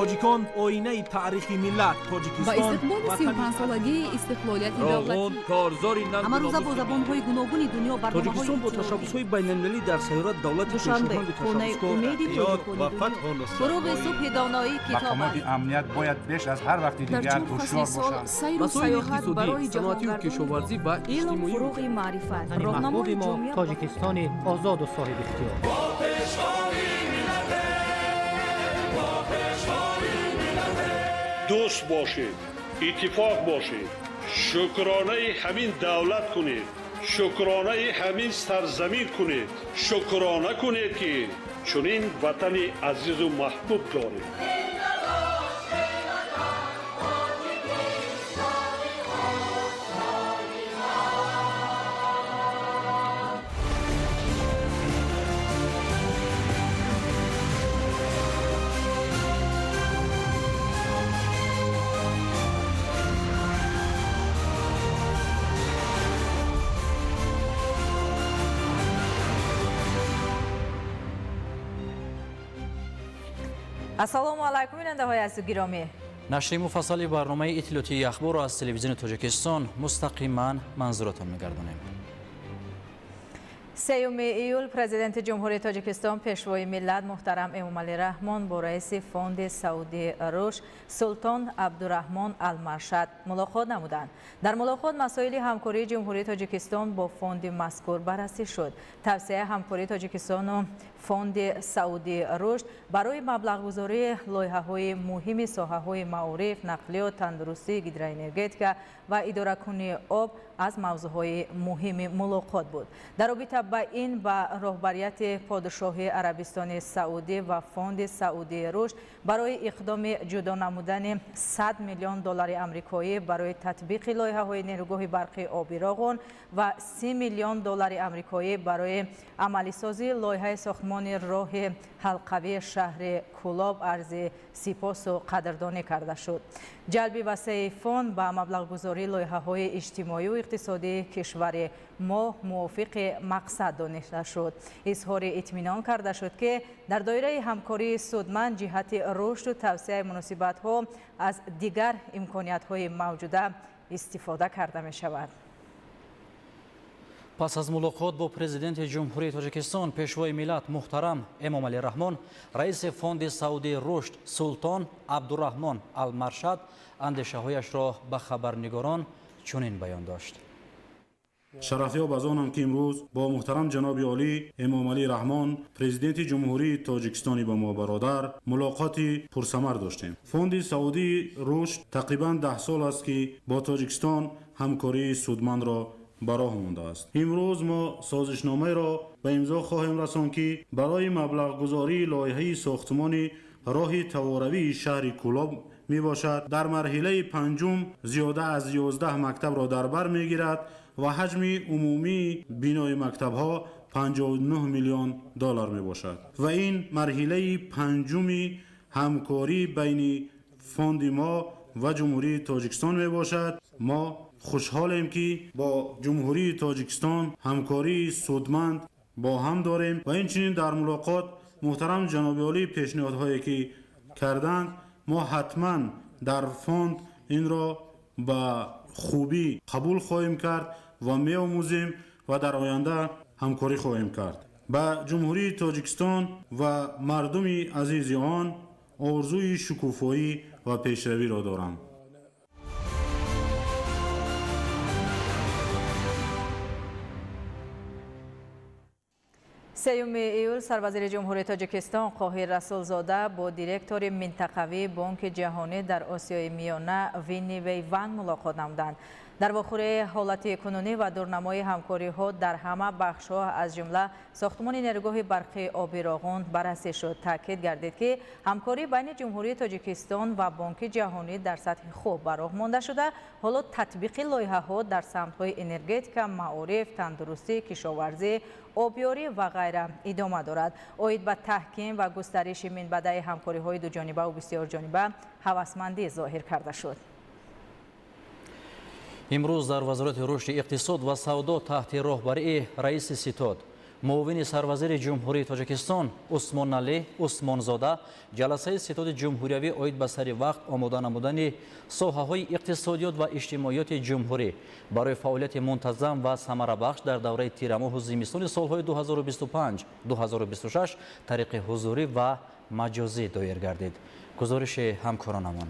Тоҷикон оинаи таърихи миллат. Ба Тоҷикистон истиқболи ватани 35-солагии истиқлолияти Роғун давлатӣ корзори Ҳамарӯза бо забонҳои гуногуни дунё барномаҳои Тоҷикистон бо иттилоотӣ. ташаббусҳои байналмилалӣ дар сайёра давлати Душанбе, пешоҳанду хонаи ташаббускор. умеди Ёд тоҷикони ва дунё. фатҳу нусрат. Фуруғи субҳи доноӣ китоб Мақомоти аст. амният бояд беш аз ҳар вақти дар дигар чор фасли ҳушёр сол бошанд. сайру Масоили саёҳат иқтисодӣ, барои саноатию ҷаҳонгардони кишоварзӣ ва Илм иҷтимоию фуруғи маърифат, Ватани роҳнамои маҳбуби мо ҷомеа. Тоҷикистони озоду соҳибихтиёр. Дӯст бошед, иттифоқ бошед, шукронаи ҳамин давлат кунед, шукронаи ҳамин сарзамин кунед, шукрона кунед, ки чунин ватани азизу маҳбуб доред. Ассалому алайкум, бинандаҳои азизу гиромӣ. Нашри муфассали барномаи иттилоотии Ахборро аз телевизиони Тоҷикистон мустақиман манзуратон мегардонем. 3 июл Президенти Ҷумҳурии Тоҷикистон, Пешвои миллат муҳтарам Эмомалӣ Раҳмон бо раиси Фонди Саудии рушд Султон Абдураҳмон Алмаршад мулоқот намуданд. Дар мулоқот масоили ҳамкории Ҷумҳурии Тоҷикистон бо фонди мазкур баррасӣ шуд. Тавсеаи ҳамкории Тоҷикистону Фонди Саудии рушд барои маблағгузории лоиҳаҳои муҳими соҳаҳои маориф, нақлиёт, тандурустӣ, гидроэнергетика ва идоракунии об аз мавзӯъҳои муҳими мулоқот буд. Дар робита ба ин ба роҳбарияти Подшоҳии Арабистони Саудӣ ва Фонди Саудии рушд барои иқдоми ҷудо намудани 100 миллион доллари амрикоӣ барои татбиқи лоиҳаҳои нерӯгоҳи барқи оби Роғун ва 30 миллион доллари амрикоӣ барои амалисозии лоиҳаи сохтмони роҳи ҳалқавии шаҳри Кӯлоб арзи сипосу қадрдонӣ карда шуд. Ҷалби васеи фонд ба маблағгузории лоиҳаҳои иҷтимоию иқтисодии кишвари мо мувофиқи мақсад дониста шуд. Изҳори итминон карда шуд, ки дар доираи ҳамкории судманд ҷиҳати рушду тавсеаи муносибатҳо аз дигар имкониятҳои мавҷуда истифода карда мешавад. Пас аз мулоқот бо Президенти Ҷумҳурии Тоҷикистон, Пешвои миллат муҳтарам Эмомалӣ Раҳмон, раиси Фонди Саудии рушд Султон Абдураҳмон Алмаршад андешаҳояшро ба хабарнигорон чунин баён дошт. Шарафёб аз онам, ки имрӯз бо муҳтарам ҷаноби олӣ Эмомалӣ Раҳмон, Президенти Ҷумҳурии Тоҷикистони ба мо бародар, мулоқоти пурсамар доштем. Фонди Саудии рушд тақрибан 10 сол аст, ки бо Тоҷикистон ҳамкории судмандро ба роҳ мондааст. Имрӯз мо созишномаеро ба имзо хоҳем расонд, ки барои маблағгузории лоиҳаи сохтмони роҳи таворавии шаҳри Кӯлоб мебошад. Дар марҳилаи панҷум зиёда аз 11 мактабро дар бар мегирад ва ҳаҷми умумии бинои мактабҳо 59 миллион доллар мебошад. Ва ин марҳилаи панҷуми ҳамкорӣ байни фонди мо ва Ҷумҳурии Тоҷикистон мебошад. Мо хушҳолем, ки бо Ҷумҳурии Тоҷикистон ҳамкории судманд бо ҳам дорем. Ва инчунин дар мулоқот муҳтарам ҷаноби олӣ пешниҳодҳое ки карданд, мо ҳатман дар фонд инро ба хубӣ қабул хоҳем кард ва меомӯзем ва дар оянда ҳамкорӣ хоҳем кард. Ба Ҷумҳурии Тоҷикистон ва мардуми азизи он орзуи шукуфоӣ ва пешравиро дорам. 3 июл Сарвазири Ҷумҳурии Тоҷикистон Қоҳир Расулзода бо директори минтақавии Бонки Ҷаҳонӣ дар Осиёи Миёна Винни Вейван мулоқот намуданд. Дар вохӯрии ҳолати кунунӣ ва дурнамои ҳамкориҳо дар ҳама бахшҳо, аз ҷумла сохтмони нерӯгоҳи барқи оби Роғун баррасӣ шуд. Таъкид гардид, ки ҳамкорӣ байни Ҷумҳурии Тоҷикистон ва Бонки Ҷаҳонӣ дар сатҳи хуб ба роҳ монда шуда, ҳоло татбиқи лоиҳаҳо дар самтҳои энергетика, маориф, тандурустӣ, кишоварзӣ, обёрӣ ва ғайра идома дорад. Оид ба таҳким ва густариши минбаъдаи ҳамкориҳои дуҷонибаву бисёрҷониба ҳавасмандӣ зоҳир карда шуд. Имрӯз дар Вазорати рушди иқтисод ва савдо таҳти роҳбарии раиси ситод, Муовини сарвазири Ҷумҳурии Тоҷикистон Усмоналӣ Усмонзода ҷаласаи ситоди ҷумҳуриявӣ оид ба сари вақт омода намудани соҳаҳои иқтисодиёт ва иҷтимоиёти ҷумҳурӣ барои фаъолияти мунтазам ва самарабахш дар давраи тирамоҳу зимистони солҳои 2025-2026 тариқи ҳузурӣ ва маҷозӣ доир гардид. Гузориши ҳамкоронамон.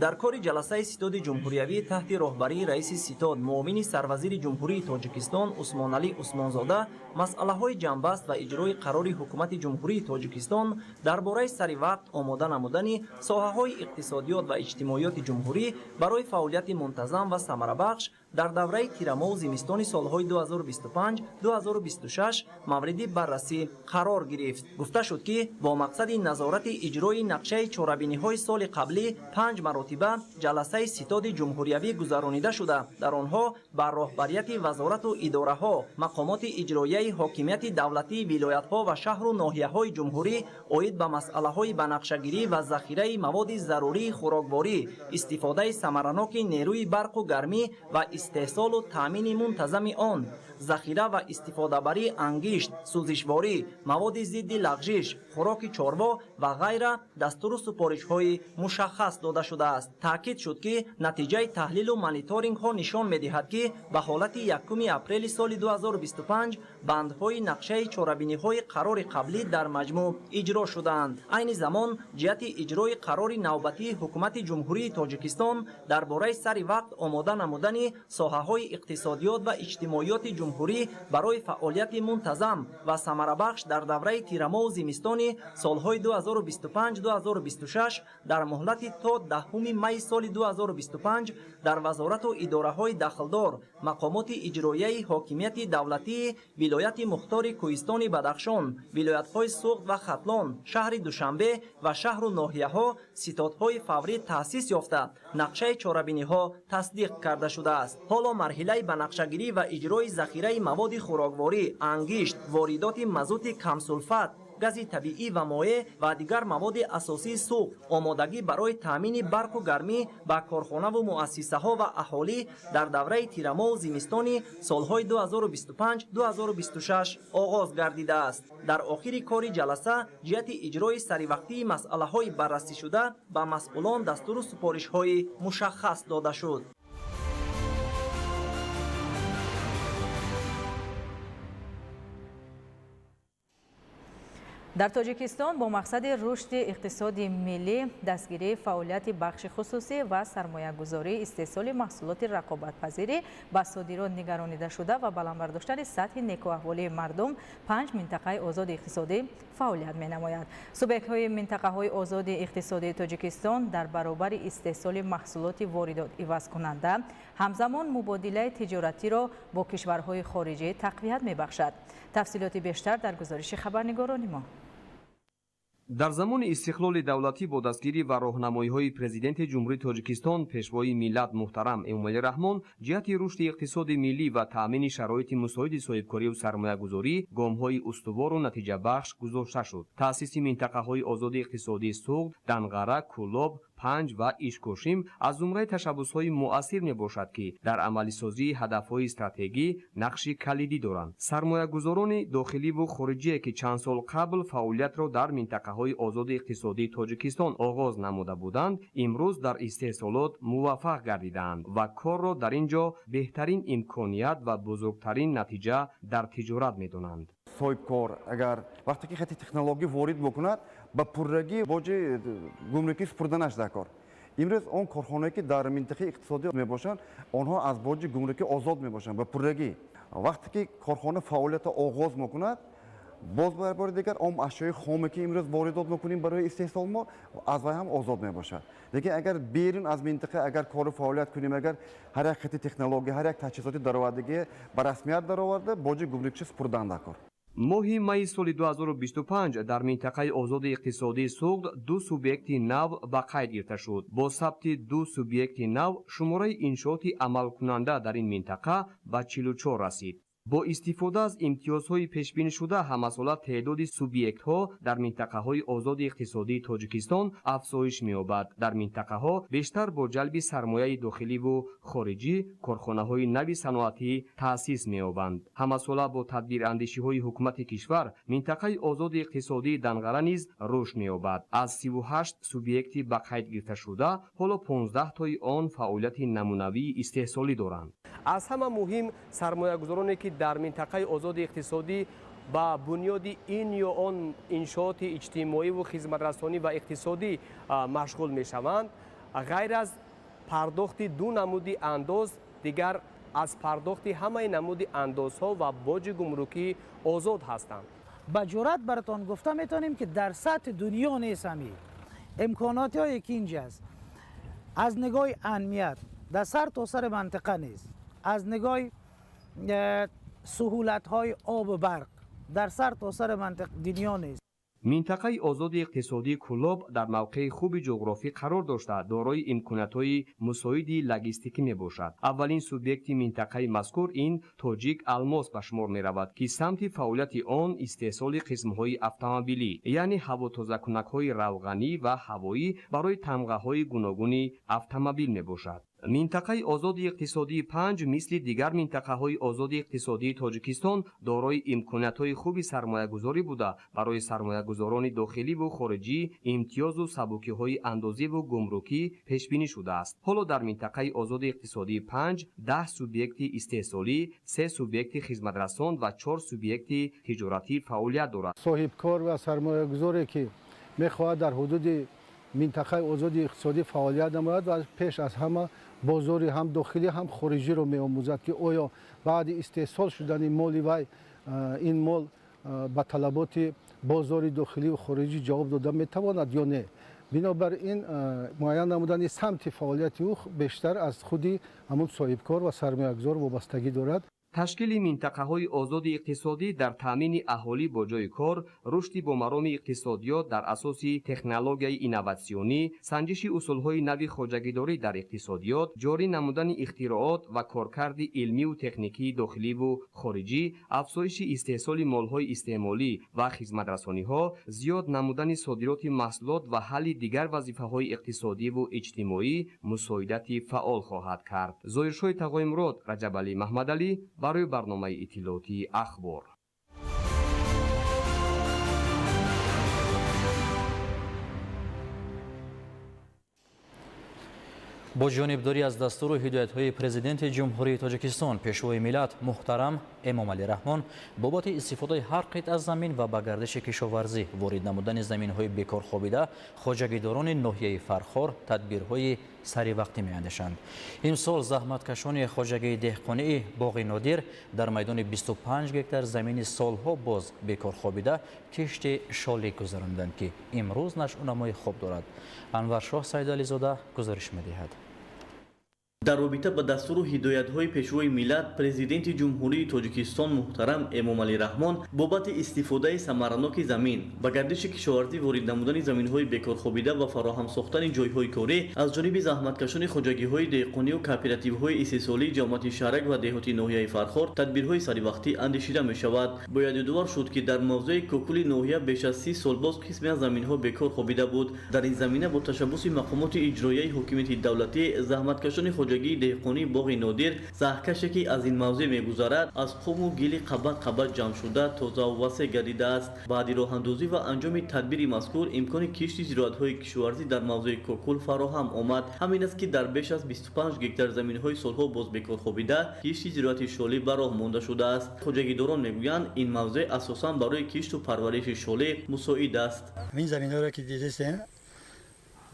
Дар кори ҷаласаи ситоди ҷумҳуриявӣ таҳти роҳбарии раиси ситод, муовини сарвазири Ҷумҳурии Тоҷикистон Усмоналӣ Усмонзода масъалаҳои ҷанбаст ва иҷрои қарори Ҳукумати Ҷумҳурии Тоҷикистон дар бораи сари вақт омода намудани соҳаҳои иқтисодиёт ва иҷтимоиёти ҷумҳурӣ барои фаъолияти мунтазам ва самарабахш дар давраи тирамоҳу зимистони солҳои 2025-2026 мавриди баррасӣ қарор гирифт. Гуфта шуд, ки бо мақсади назорати иҷрои нақшаи чорабиниҳои соли қаблӣ 5 маротиба ҷаласаи ситоди ҷумҳуриявӣ гузаронида шуда, дар онҳо бар роҳбарияти вазорату идораҳо, мақомоти иҷроияи ҳокимияти давлатии вилоятҳо ва шаҳру ноҳияҳои ҷумҳурӣ оид ба масъалаҳои банақшагирӣ ва захираи маводи зарурии хӯрокворӣ, истифодаи самараноки нерӯи барқу гармӣ ва истеҳсолу таъмини мунтазами он, захира ва истифодабарии ангишт, сӯзишворӣ, маводи зидди лағжиш, хӯроки чорво ва ғайра дастуру супоришҳои мушаххас дода шудааст. Таъкид шуд, ки натиҷаи таҳлилу мониторингҳо нишон медиҳад, ки ба ҳолати 1 апрели соли 2025 бандҳои нақшаи чорабиниҳои қарори қаблӣ дар маҷмӯъ иҷро шудаанд. Айни замон ҷиҳати иҷрои қарори навбатии Ҳукумати Ҷумҳурии Тоҷикистон дар бораи сари вақт омода намудани соҳаҳои иқтисодиёт ва иҷтимоиёти ҷумҳурӣ барои фаъолияти мунтазам ва самарабахш дар давраи тирамоҳу зимистони солҳои 2025-2026 дар муҳлати то 10 майи соли 2025 дар вазорату идораҳои дахлдор, мақомоти иҷроияи ҳокимияти давлатии вилояти мухтори Кӯҳистони Бадахшон, вилоятҳои Суғд ва Хатлон, шаҳри Душанбе ва шаҳру ноҳияҳо ситодҳои фаврӣ таъсис ёфта, нақшаи чорабиниҳо тасдиқ карда шудааст. Ҳоло марҳилаи банақшагирӣ ва иҷрои захираи маводи хӯрокворӣ, ангишт, воридоти мазути камсулфат, гази табиӣ ва моеъ ва дигар маводи асосии сӯхт, омодагӣ барои таъмини барқу гармӣ ба корхонаву муассисаҳо ва аҳолӣ дар давраи тирамоҳу зимистони солҳои 2025-2026 оғоз гардидааст. Дар охири кори ҷаласа ҷиҳати иҷрои саривақтии масъалаҳои баррасӣшуда ба масъулон дастуру супоришҳои мушаххас дода шуд. Дар Тоҷикистон бо мақсади рушди иқтисоди миллӣ, дастгирии фаъолияти бахши хусусӣ ва сармоягузории истеҳсоли маҳсулоти рақобатпазирӣ ба содирот нигаронидашуда ва баланд бардоштани сатҳи некӯаҳволии мардум 5 минтақаи озоди иқтисодӣ фаъолият менамояд. Субъектҳои минтақаҳои озоди иқтисодии Тоҷикистон дар баробари истеҳсоли маҳсулоти воридот ивазкунанда ҳамзамон мубодилаи тиҷоратиро бо кишварҳои хориҷӣ тақвият мебахшад. Тафсилоти бештар дар гузориши хабарнигорони мо. Дар замони истиқлоли давлатӣ бо дастгирӣ ва роҳнамоиҳои Президенти Ҷумҳурии Тоҷикистон Пешвои миллат муҳтарам Эмомалӣ Раҳмон ҷиҳати рушди иқтисоди миллӣ ва таъмини шароити мусоиди соҳибкориву сармоягузорӣ гомҳои устувору натиҷабахш гузошта шуд. Таъсиси минтақаҳои озоди иқтисодии Суғд, Данғара, Кӯлоб, Панҷ ва Ишкошим аз зумраи ташаббусҳои муассир мебошад, ки дар амалисозии ҳадафҳои стратегӣ нақши калидӣ доранд. Сармоягузорони дохиливу хориҷие, ки чанд сол қабл фаъолиятро дар минтақаҳои озоди иқтисодии Тоҷикистон оғоз намуда буданд, имрӯз дар истеҳсолот муваффақ гардидаанд ва корро дар ин ҷо беҳтарин имконият ва бузургтарин натиҷа дар тиҷорат медонанд. Соҳибкор агар вақте ки хати технология ворид бикунад, ба пуррагӣ боҷи гумрукӣ супурданаш дар кор. Имрӯз он корхонае ки дар минтақаи иқтисодӣ мебошанд, онҳо аз боҷи гумрукӣ озод мебошанд ба пуррагӣ. Вақте ки корхона фаъолиятро оғоз мекунад, боз бар бори дигар он ашёи хоме ки имрӯз воридот мекунем барои истеҳсол мо аз вай ҳам озод мебошад. Лекин агар берун аз минтақа агар кору фаъолият кунем, агар ҳар як хати технология, ҳар як таҷҳизоти даровардагӣ ба расмият дароварда, боҷи гумрукӣ супурдан дар кор. Моҳи майи соли 2025 дар минтақаи озоди иқтисодии Суғд 2 субъекти нав ба қайд гирифта шуд. Бо сабти 2 субъекти нав шумораи иншооти амалкунанда дар ин минтақа ба 44 расид. Бо истифода аз имтиёзҳои пешбинишуда ҳамасола теъдоди субъектҳо дар минтақаҳои озоди иқтисодии Тоҷикистон афзоиш меёбад. Дар минтақаҳо бештар бо ҷалби сармояи дохиливу хориҷӣ корхонаҳои нави саноатӣ таъсис меёбанд. Ҳамасола бо тадбирандешиҳои ҳукумати кишвар минтақаи озоди иқтисодии Данғара низ рушд меёбад. Аз 38 субъекти ба қайд гирифташуда ҳоло 15 тои он фаъолияти намунавии истеҳсолӣ доранд. Аз ҳама муҳим сармоягузороне ки дар минтақаи озоди иқтисодӣ ба бунёди ин ё он иншооти иҷтимоиву хизматрасонӣ ва иқтисодӣ машғул мешаванд, ғайр аз пардохти ду намуди андоз, дигар аз пардохти ҳамаи намуди андозҳо ва боҷи гумрукӣ озод ҳастанд. Ба ҷуръат баратон гуфта метавонем, ки дар сатҳи дунё нест ҳамин имконоти ки инҷа аст. Аз нигоҳи амният дар сар то сари минтақа нест, аз нигоҳи суҳулатҳои обу барқ дар сар то сари дунё нест. Минтақаи озоди иқтисодии Кӯлоб дар мавқеи хуби ҷуғрофӣ қарор дошта, дорои имкониятҳои мусоиди логистикӣ мебошад. Аввалин субъекти минтақаи мазкур ин Тоҷик Алмос ба шумор меравад, ки самти фаъолияти он истеҳсоли қисмҳои автомобилӣ, яъне ҳавотозакунакҳои равғанӣ ва ҳавоӣ барои тамғаҳои гуногуни автомобил мебошад. Минтақаи озоди иқтисодии Панҷ мисли дигар минтақаҳои озоди иқтисодии Тоҷикистон дорои имкониятҳои хуби сармоягузорӣ буда, барои сармоягузорони дохиливу хориҷӣ имтиёзу сабукиҳои андозиву гумрукӣ пешбинӣ шудааст. Ҳоло дар минтақаи озоди иқтисодии Панҷ 10 субъекти истеҳсолӣ, 3 субъекти хизматрасон ва 4 субъекти тиҷоратӣ фаъолият дорад. Соҳибкор ва сармоягузоре ки мехоҳад дар ҳудуди минтақаи озоди иқтисодӣ фаъолият намояд ва пеш аз ҳама бозори ҳам дохилӣ ҳам хориҷиро меомӯзад, ки оё баъди истеҳсол шудани моли вай ин мол ба талаботи бозори дохиливу хориҷӣ ҷавоб дода метавонад ё не. Бинобар ин муайян намудани самти фаъолияти ӯ бештар аз худи ҳамун соҳибкор ва сармоягузор вобастагӣ дорад. Ташкили минтақаҳои озоди иқтисодӣ дар таъмини аҳолӣ бо ҷойи кор, рушди бомароми иқтисодиёт дар асоси технологияи инноватсионӣ, санҷиши усулҳои нави хоҷагидорӣ дар иқтисодиёт, ҷорӣ намудани ихтироот ва коркарди илмиву техникии дохиливу хориҷӣ, афзоиши истеҳсоли молҳои истеъмолӣ ва хизматрасониҳо, зиёд намудани содироти маҳсулот ва ҳалли дигар вазифаҳои иқтисодиву иҷтимоӣ мусоидати фаъол хоҳад кард. Зоҳиршоҳи Тағоимурод, Раҷабалӣ Маҳмадалӣ барои барномаи иттилоотии Ахбор. Бо ҷонибдорӣ аз дастуру ҳидоятҳои Президенти Ҷумҳурии Тоҷикистон, Пешвои миллат муҳтарам Эмомалӣ Раҳмон бобати истифодаи ҳар қитъа замин ва ба гардиши кишоварзӣ ворид намудани заминҳои бекор хобида хоҷагидорони ноҳияи Фархор тадбирҳои саривақтӣ меандешанд. Имсол заҳматкашони хоҷагии деҳқонии Боғи Нодир дар майдони 25 гектар замини солҳо боз бекор хобида кишти шолӣ гузаронданд, ки имрӯз нашъунамои хуб дорад. Анваршоҳ Сайдализода гузориш медиҳад. Дар робита ба дастуру ҳидоятҳои Пешвои миллат, Президенти Ҷумҳурии Тоҷикистон муҳтарам Эмомалӣ Раҳмон бобати истифодаи самараноки замин, ба гардиши кишоварзӣ ворид намудани заминҳои бекорхобида ва фароҳам сохтани ҷойҳои корӣ аз ҷониби заҳматкашони хоҷагиҳои деҳқонию кооперативҳои истеҳсолии ҷамоати Шаҳрак ва деҳоти ноҳияи Фархор тадбирҳои саривақтӣ андешида мешавад. Бояд ёдовар шуд, ки дар мавзеи Кокули ноҳия беш аз 30 сол боз қисме аз заминҳо бекор хобида буд. Дар ин замина бо ташаббуси мақомоти иҷроияи ҳокимияти давлатӣ заҳматкашони хоҷагии деҳқонии Боғи Нодир заҳкаше ки аз ин мавзеъ мегузарад аз қуму гили қабат қабат ҷамъ шуда тозаву васеъ гардидааст. Баъди роҳандозӣ ва анҷоми тадбири мазкур имкони кишти зироатҳои кишоварзӣ дар мавзеи Кокул фароҳам омад. Ҳамин аст, ки дар беш аз 25 гектар заминҳои солҳо боз бекор хобида кишти зироати шолӣ ба роҳ монда шудааст. Хоҷагидорон мегӯянд, ин мавзеъ асосан барои кишту парвариши шолӣ мусоид аст. Ин заминҳоро ки дидестем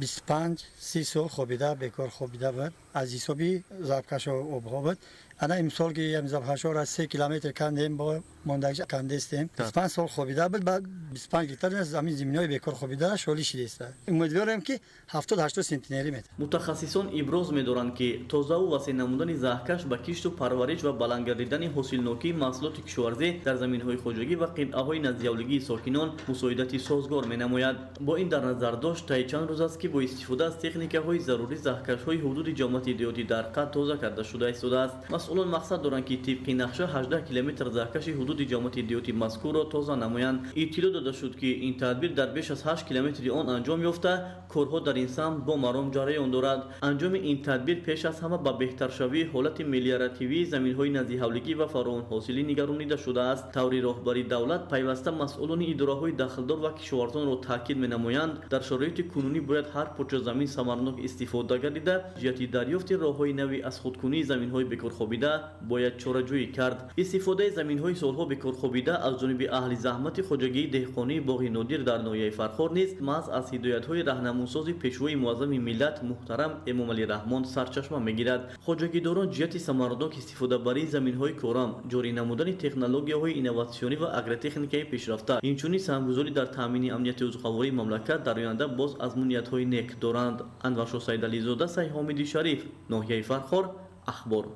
25-30 сол хобида, бекор хобида буд, аз ҳисоби зарбкашо обҳо буд. Ана имсол ки зарбкашоро 3 километр кандем, бо мондагиш кандестем. 25 сол хобида буд, баъд 25 гектар замин заминҳои бекор хобида шолӣ шидеста. Умедворем, ки 70-80 сентнери метавад. Мутахассисон иброз медоранд, ки тозаву васеъ намудани заҳкаш ба кишту парвариш ва баланд гардидани ҳосилнокии маҳсулоти кишоварзӣ дар заминҳои хоҷагӣ ва қитъаҳои наздиҳавлигии сокинон мусоидати созгор менамояд. Бо ин дар назар дошт, таи чанд рӯз аст, ки бо истифода аз техникаҳои зарурӣ заҳкашҳои ҳудуди ҷамоати ҷамоати деҳоти Дарқа тоза карда шуда истодааст. Масъулон мақсад доранд, ки тибқи нақша 18 километр заҳкаши ҳудуди ҷамоати деҳоти мазкурро тоза намоянд. Иттилоъ дода шуд, ки ин тадбир дар беш аз 8 километри он анҷом ёфта, корҳо дар ин самт бо маром ҷараён дорад. Анҷоми ин тадбир пеш аз ҳама ба беҳтаршавии ҳолати мелиоративии заминҳои наздиҳавлигӣ ва фаровонҳосилӣ нигаронида шудааст. Таври роҳбари давлат пайваста масъулони идораҳои дахлдор ва кишоварзонро таъкид менамоянд, дар шароити кунунӣ бояд ҳар порча замин самарнок истифода гардида, ҷиҳати дарёфти роҳҳои нави аз худкунии заминҳои бекорхобида бояд чораҷӯӣ кард. Истифодаи заминҳои солҳо бекорхобида аз ҷониби аҳли заҳмати хоҷагии деҳқонии Боғи Нодир дар ноҳияи Фархор низ маҳз аз ҳидоятҳои раҳнамунсози пешвои муаззами миллат муҳтарам Эмомалӣ Раҳмон сарчашма мегирад. Хоҷагидорон ҷиҳати самарнок истифодабарии заминҳои корам, ҷорӣ намудани технологияҳои инноватсионӣ ва агротехникаи пешрафта, инчунин саҳмгузорӣ дар таъмини амнияти озуқавории мамлакат дар оянда боз азмуниятҳои нек доранд. Анваршо Сайдализода, Сайҳомиди Шариф, ноҳияи Фархор, Ахбор.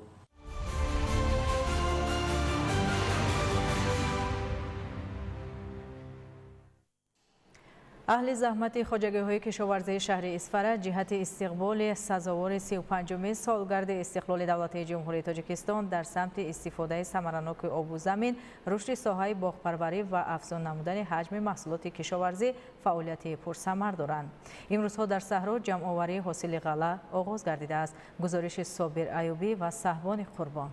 Аҳли заҳмати хоҷагиҳои кишоварзии шаҳри Исфара ҷиҳати истиқболи сазовори 35-уми солгарди истиқлоли давлатии Ҷумҳурии Тоҷикистон дар самти истифодаи самараноки обу замин, рушди соҳаи боғпарварӣ ва афзун намудани ҳаҷми маҳсулоти кишоварзӣ фаъолияти пурсамар доранд. Имрӯзҳо дар саҳро ҷамъоварии ҳосили ғалла оғоз гардидааст. Гузориши Собир Аюбӣ ва Саҳбони Қурбон.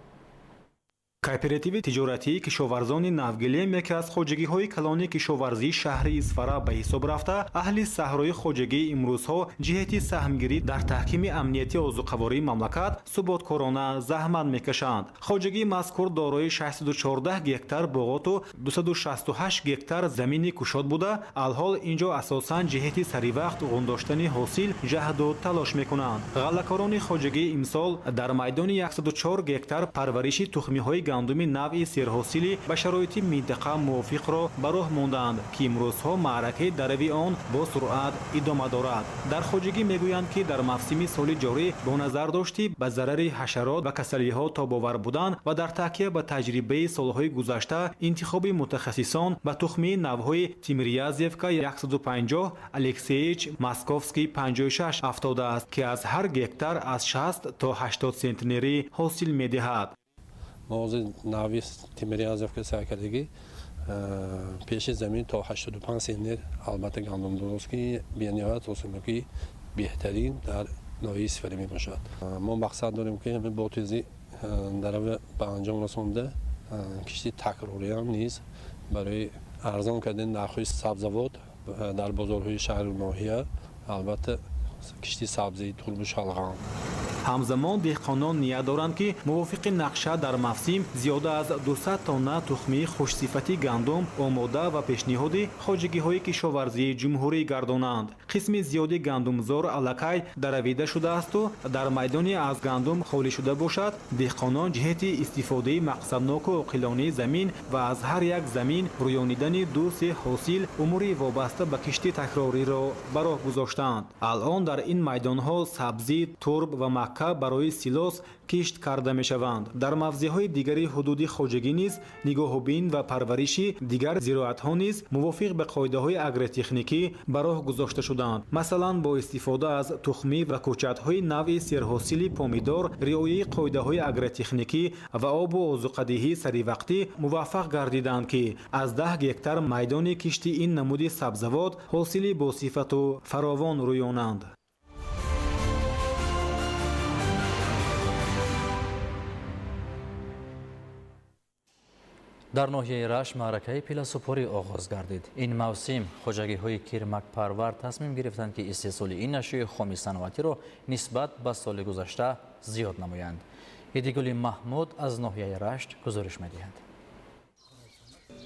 Кооперативи тиҷоратии кишоварзони Навгилем яке аз хоҷагиҳои калони кишоварзии шаҳри Исфара ба ҳисоб рафта, аҳли саҳрои хоҷагии имрӯзҳо ҷиҳати саҳмгирӣ дар таҳкими амнияти озуқавории мамлакат суботкорона заҳмат мекашанд. Хоҷагии мазкур дорои 614 гектар боғоту 268 гектар замини кушод буда, алҳол инҷо асосан ҷиҳати саривақт ғундоштани ҳосил ҷаҳду талош мекунанд. Ғаллакорони хоҷагии имсол дар майдони 104 гектар парвариши тухмиҳои гандуми навъи серҳосилӣ ба шароити минтақа мувофиқро ба роҳ мондаанд, ки имрӯзҳо маъракаи дарави он бо суръат идома дорад. Дар хоҷагӣ мегӯянд, ки дар мавсими соли ҷорӣ бо назардошти ба зарари ҳашарот ва касалиҳо тобовар будан ва дар такя ба таҷрибаи солҳои гузашта интихоби мутахассисон ба тухмии навъҳои Тимирязевка 150, Алексеич, Московский 56 афтодааст, ки аз ҳар гектар аз 60 то 80 сентнерӣ ҳосил медиҳад. Мо ҳозир нави Тимирязевка сай кардагӣ пеши замин то 85 сентнер албатта гандум дуруст, ки бениҳоят ҳосилнокии беҳтарин дар ноҳияи Исфара мебошад. Мо мақсад дорем, ки ҳамин бо тезӣ дарава ба анҷом расонда, кишти такрориам низ барои арзон кардани нархҳои сабзавот дар бозорҳои шаҳру ноҳия, албатта кишти сабзии турбу шалғам. Ҳамзамон деҳқонон ният доранд, ки мувофиқи нақша дар мавсим зиёда аз 200 тонна тухмии хушсифати гандум омода ва пешниҳоди хоҷагиҳои кишоварзии ҷумҳурӣ гардонанд. Қисми зиёди гандумзор аллакай даравида шудаасту дар майдони аз гандум холӣ шуда бошад, деҳқонон ҷиҳати истифодаи мақсадноку оқилонаи замин ва аз ҳар як замин рӯёнидани ду-се ҳосил умури вобаста ба кишти такрориро ба роҳ гузоштаанд. Алъон дар ин майдонҳо сабзӣ, турб ва макка барои силос кишт карда мешаванд. Дар мавзеъҳои дигари ҳудуди хоҷагӣ низ нигоҳубин ва парвариши дигар зироатҳо низ мувофиқ ба қоидаҳои агротехникӣ ба роҳ гузошта шуданд. Масалан, бо истифода аз тухмӣ ва кӯчатҳои навъи серҳосили помидор, риояи қоидаҳои агротехникӣ ва обу озуқадиҳӣ саривақтӣ муваффақ гардиданд, ки аз 10 гектар майдони кишти ин намуди сабзавот ҳосили босифату фаровон рӯёнанд. Дар ноҳияи Рашт маъракаи пиласупорӣ оғоз гардид. Ин мавсим хоҷагиҳои кирмакпарвар тасмим гирифтанд, ки истеҳсоли ин ашёи хоми саноатиро нисбат ба соли гузашта зиёд намоянд. Идигули Маҳмуд аз ноҳияи Рашт гузориш медиҳад.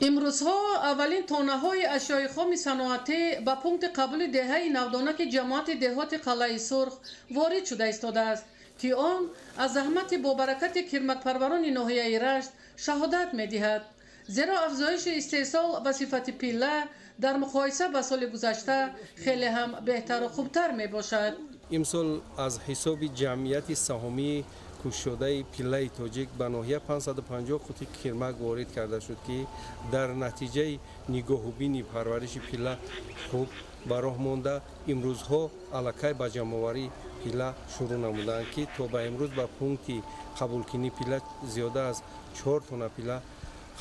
Имрӯзҳо аввалин тонаҳои ашёи хоми саноатӣ ба пункти қабули деҳаи навдонаки ҷамоати деҳоти Қалъаи Сурх ворид шуда истодааст, ки он аз заҳмати бобаракати кирмакпарварони ноҳияи Рашт шаҳодат медиҳад. Зеро афзоиши истеҳсол ва сифати пилла дар муқоиса ба соли гузашта хеле ҳам беҳтару хубтар мебошад. Имсол аз ҳисоби ҷамъияти саҳомии Кушодаи пиллаи тоҷик ба ноҳия 550 қутӣ кирмак ворид карда шуд, ки дар натиҷаи нигоҳубини парвариши пилла хуб ба роҳ монда, имрӯзҳо аллакай ба ҷамъоварии пилла шурӯъ намуданд, ки то ба имрӯз ба пункти қабулкунии пилла зиёда аз 4 тонна пилла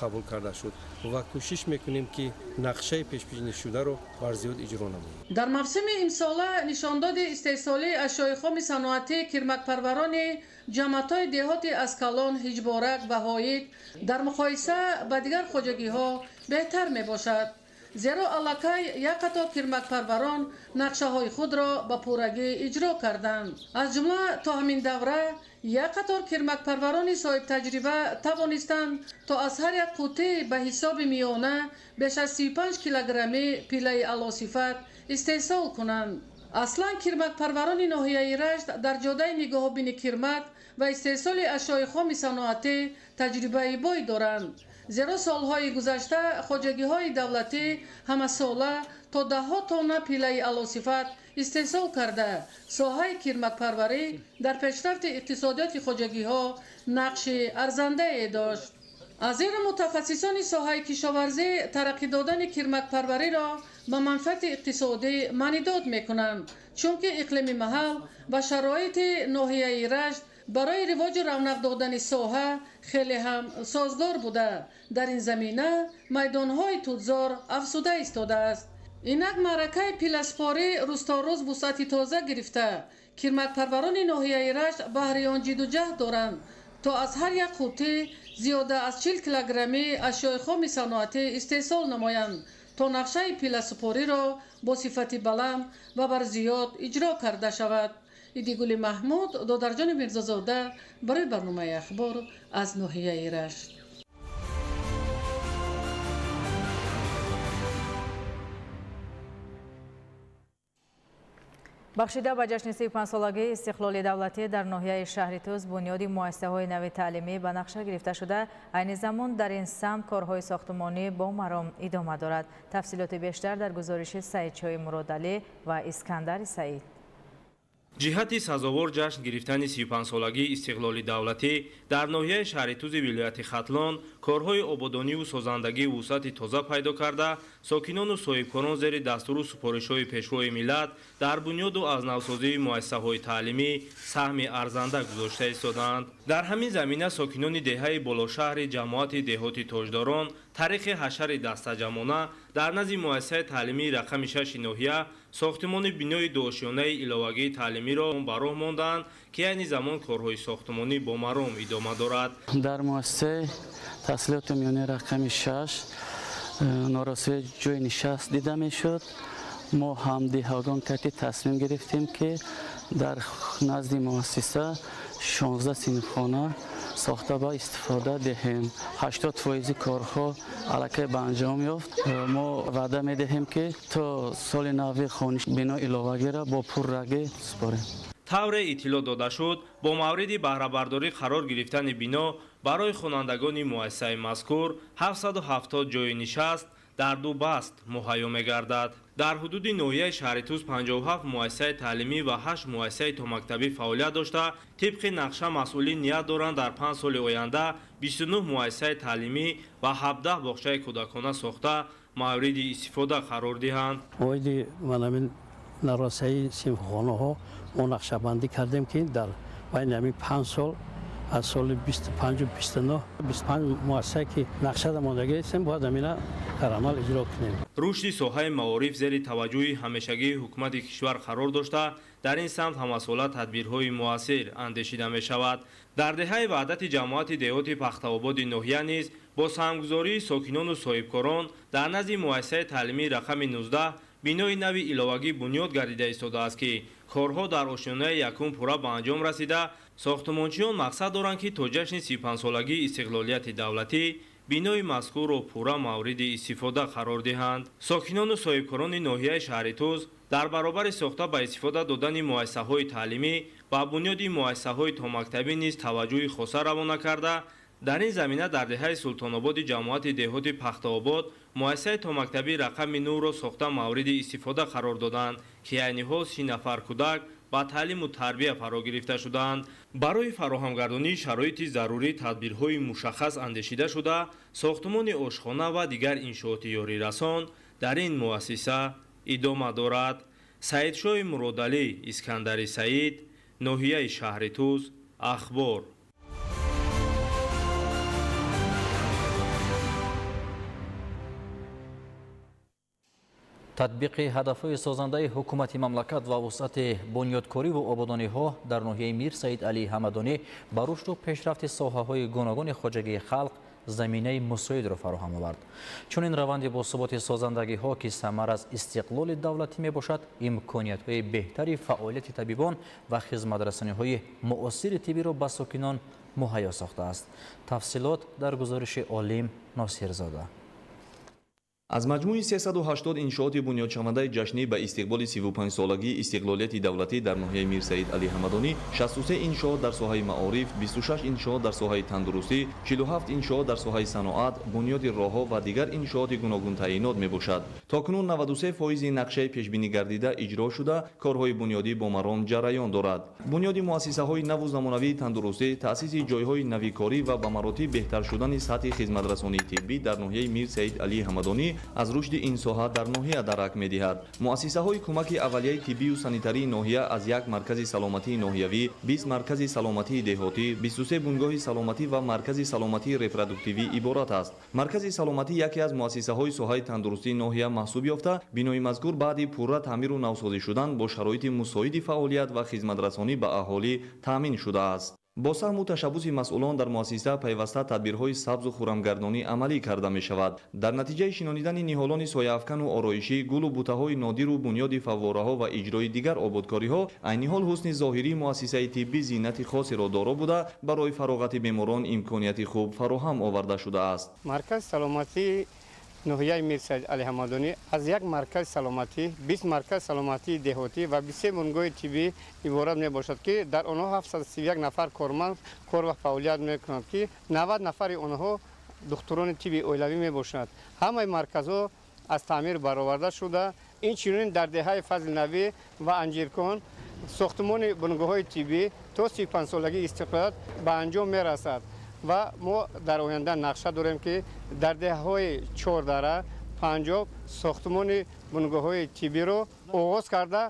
қабул карда шуд ва кӯшиш мекунем, ки нақшаи пешбинишударо бар зиёд иҷро намоем. Дар мавсими имсола нишондоди истеҳсолии ашёи хоми саноатии кирмакпарварони ҷамъиятҳои деҳоти Аскалон, Ҳиҷборак ва Ҳоид дар муқоиса ба дигар хоҷагиҳо беҳтар мебошад, зеро аллакай як қатор кирмакпарварон нақшаҳои худро ба пуррагӣ иҷро карданд. Аз ҷумла то ҳамин давра як қатор кирмакпарварони соҳибтаҷриба тавонистанд, то аз ҳар як қутӣ ба ҳисоби миёна беш аз 35 килограммӣ пиллаи аълосифат истеҳсол кунанд. Аслан кирмакпарварони ноҳияи Рашт дар ҷодаи нигоҳубини кирмак ва истеҳсоли ашёи хоми саноатӣ таҷрибаи бой доранд, зеро солҳои гузашта хоҷагиҳои давлатӣ ҳамасола то даҳҳо тонна пиллаи аълосифат истеҳсол карда, соҳаи кирмакпарварӣ дар пешрафти иқтисодиёти хоҷагиҳо нақши арзандае дошт. Аз ин мутахассисони соҳаи кишоварзӣ тараққӣ додани кирмакпарвариро ба манфиати иқтисодӣ маънидод мекунанд, чунки иқлими маҳал ва шароити ноҳияи Рашт барои ривоҷу равнақ додани соҳа хеле ҳам созгор буда, дар ин замина майдонҳои тутзор афзуда истодааст. Инак маъракаи пилласпорӣ рӯз то рӯз вусъати тоза гирифта, кирмакпарварони ноҳияи Рашт баҳри он ҷидду ҷаҳд доранд, то аз ҳар як қутӣ зиёда аз 40 килограммӣ ашёи хоми саноатӣ истеҳсол намоянд, то нақшаи пилласупориро бо сифати баланд ва бар зиёд иҷро карда шавад. Идигули Маҳмуд, Додарҷони Мирзозода барои барномаи Ахбор аз ноҳияи Рашт. Бахшида ба ҷашни 35-солагии истиқлоли давлатӣ дар ноҳияи шаҳри Тӯс бунёди муассисаҳои нави таълимӣ ба нақша гирифта шуда, айни замон дар ин самт корҳои сохтумонӣ бо маром идома дорад. Тафсилоти бештар дар гузориши Саидшоҳи Муродалӣ ва Искандари Саид. Ҷиҳати сазовор ҷашн гирифтани 35-солагии истиқлоли давлатӣ дар ноҳияи шаҳри Тузи вилояти Хатлон корҳои ободониву созандагии вусъати тоза пайдо карда, сокинону соҳибкорон зери дастуру супоришҳои Пешвои миллат дар бунёду аз навсозии муассисаҳои таълимӣ саҳми арзанда гузошта истодаанд. Дар ҳамин замина сокинони деҳаи болошаҳри ҷамоати деҳоти Тоҷдорон таърихи ҳашари дастаҷамона дар назди муассисаи таълимии рақами 6 ноҳия сохтумони бинои дуошёнаи иловагии таълимиро ба роҳ мондаанд, ки айни замон корҳои сохтумонӣ бо маром идома дорад. Дар муассисаи таҳсилоти миёнаи рақами 6 норасоии ҷойи нишаст дида мешуд. Мо ҳамдиҳагон кати тасмим гирифтем, ки дар назди муассиса 16 синфхона сохта ба истифода диҳем. 80% корҳо аллакай ба анҷом ёфт. Мо ваъда медиҳем, ки то соли нави хониш бино иловагиро бо пуррагӣ супорем. Тавре иттилоъ дода шуд, бо мавриди баҳрабардорӣ қарор гирифтани бино барои хонандагони муассисаи мазкур 770 ҷойи нишаст дар ду баст муҳайё мегардад. Дар ҳудуди ноҳияи шаҳри Тӯс 57 муассисаи таълимӣ ва 8 муассисаи томактабӣ фаъолият дошта, тибқи нақша масъулин ният доранд дар 5 соли оянда 29 муассисаи таълимӣ ва 17 боғчаи кӯдакона сохта мавриди истифода қарор диҳанд. Оиди манамин нарасаи синфхонаҳо мо нақшабандӣ кардем, ки дар байни ҳамин 5 сол аз соли 25 29 25 муассисае ки нақшада мондагиестем, бояд ҳамина дар амал иҷро кунем. Рушди соҳаи маориф зери таваҷҷӯҳи ҳамешагии ҳукумати кишвар қарор дошта, дар ин самт ҳамасола тадбирҳои муассир андешида мешавад. Дар деҳаи Ваҳдати ҷамоати деҳоти Пахтаободи ноҳия низ бо саҳмгузории сокинону соҳибкорон дар назди муассисаи таълимии рақами 19 бинои нави иловагӣ бунёд гардида истодааст, ки корҳо дар ошёнаи якум пурра ба анҷом расида, сохтумончиён мақсад доранд, ки то ҷашни 35-солагии истиқлолияти давлатӣ бинои мазкурро пурра мавриди истифода қарор диҳанд. Сокинону соҳибкорони ноҳияи шаҳри Тӯз дар баробари сохта ба истифода додани муассисаҳои таълимӣ ба бунёди муассисаҳои томактабӣ низ таваҷҷӯҳи хоса равона карда, дар ин замина дар деҳаи Султонободи ҷамоати деҳоти Пахтаобод муассисаи томактабии рақами 9-ро сохта мавриди истифода қарор доданд, ки айни ҳол 30 нафар кӯдак ба таълиму тарбия фаро гирифта шудаанд. Барои фароҳамгардонии шароити зарурӣ тадбирҳои мушаххас андешида шуда, сохтмони ошхона ва дигар иншооти ёрирасон дар ин муассиса идома дорад. Саидшоҳи Муродалӣ, Искандари Саид, ноҳияи шаҳри Тӯз, Ахбор. Татбиқи ҳадафҳои созандаи ҳукумати мамлакат ва вусъати бунёдкориву ободониҳо дар ноҳияи Мир Саид Алӣ Ҳамадонӣ ба рушду пешрафти соҳаҳои гуногуни хоҷагии халқ заминаи мусоидро фароҳам овард. Чунин раванди босуботи созандагиҳо, ки самар аз истиқлоли давлатӣ мебошад, имкониятҳои беҳтари фаъолияти табибон ва хизматрасониҳои муосири тиббиро ба сокинон муҳайё сохтааст. Тафсилот дар гузориши Олим Носирзода. Аз маҷмӯи 380 иншооти бунёдшавандаи ҷашнӣ ба истиқболи 35-солагии истиқлолияти давлатӣ дар ноҳияи Мир Саид Алӣ Ҳамадонӣ 63 иншоот дар соҳаи маориф, 26 иншоот дар соҳаи тандурустӣ, 47 иншоот дар соҳаи саноат, бунёди роҳҳо ва дигар иншооти гуногунтаъинот мебошад. То кунун 93% нақшаи пешбинӣ гардида иҷро шуда, корҳои бунёдӣ бо маром ҷараён дорад. Бунёди муассисаҳои наву замонавии тандурустӣ, таъсиси ҷойҳои навикорӣ ва ба маротиб беҳтар шудани сатҳи хизматрасонии тиббӣ дар ноҳияи Мир Саид Алӣ Ҳамадонӣ аз рушди ин соҳа дар ноҳия дарак медиҳад. Муассисаҳои кӯмаки аввалияи тиббию санитарии ноҳия аз як маркази саломатии ноҳиявӣ, 20 маркази саломатии деҳотӣ, 23 бунгоҳи саломатӣ ва маркази саломатии репродуктивӣ иборат аст. Маркази саломатӣ яке аз муассисаҳои соҳаи тандурустии ноҳия маҳсуб ёфта, бинои мазкур баъди пурра таъмиру навсозӣ шудан бо шароити мусоиди фаъолият ва хизматрасонӣ ба аҳолӣ таъмин шудааст. Бо саҳму ташаббуси масъулон дар муассиса пайваста тадбирҳои сабзу хурамгардонӣ амалӣ карда мешавад. Дар натиҷаи шинонидани ниҳолони сояафкану ороишӣ, гулу бутаҳои нодиру бунёди фаввораҳо ва иҷрои дигар ободкориҳо, айни ҳол ҳусни зоҳирии муассисаи тиббӣ зинати хосеро доро буда, барои фароғати беморон имконияти хуб фароҳам оварда шудааст. Маркази саломатии ноҳияи Мир Саид Алӣ Ҳамадонӣ аз як маркази саломатӣ, 20 маркази саломатии деҳотӣ ва 23 бунгоҳи тиббӣ иборат мебошад, ки дар онҳо 731 нафар корманд кор ва фаъолият мекунанд, ки 90 нафари онҳо духтурони тибби оилавӣ мебошанд. Ҳамаи марказҳо аз таъмир бароварда шуда, инчунин дар деҳаи Фазлнавӣ ва Анҷиркон сохтмони бунгоҳҳои тиббӣ то 35-солагии истиқлолият ба анҷом мерасад ва мо дар оянда нақша дорем, ки дар деҳаҳои Чордара, Панҷоб сохтмони бунгоҳҳои тиббиро оғоз карда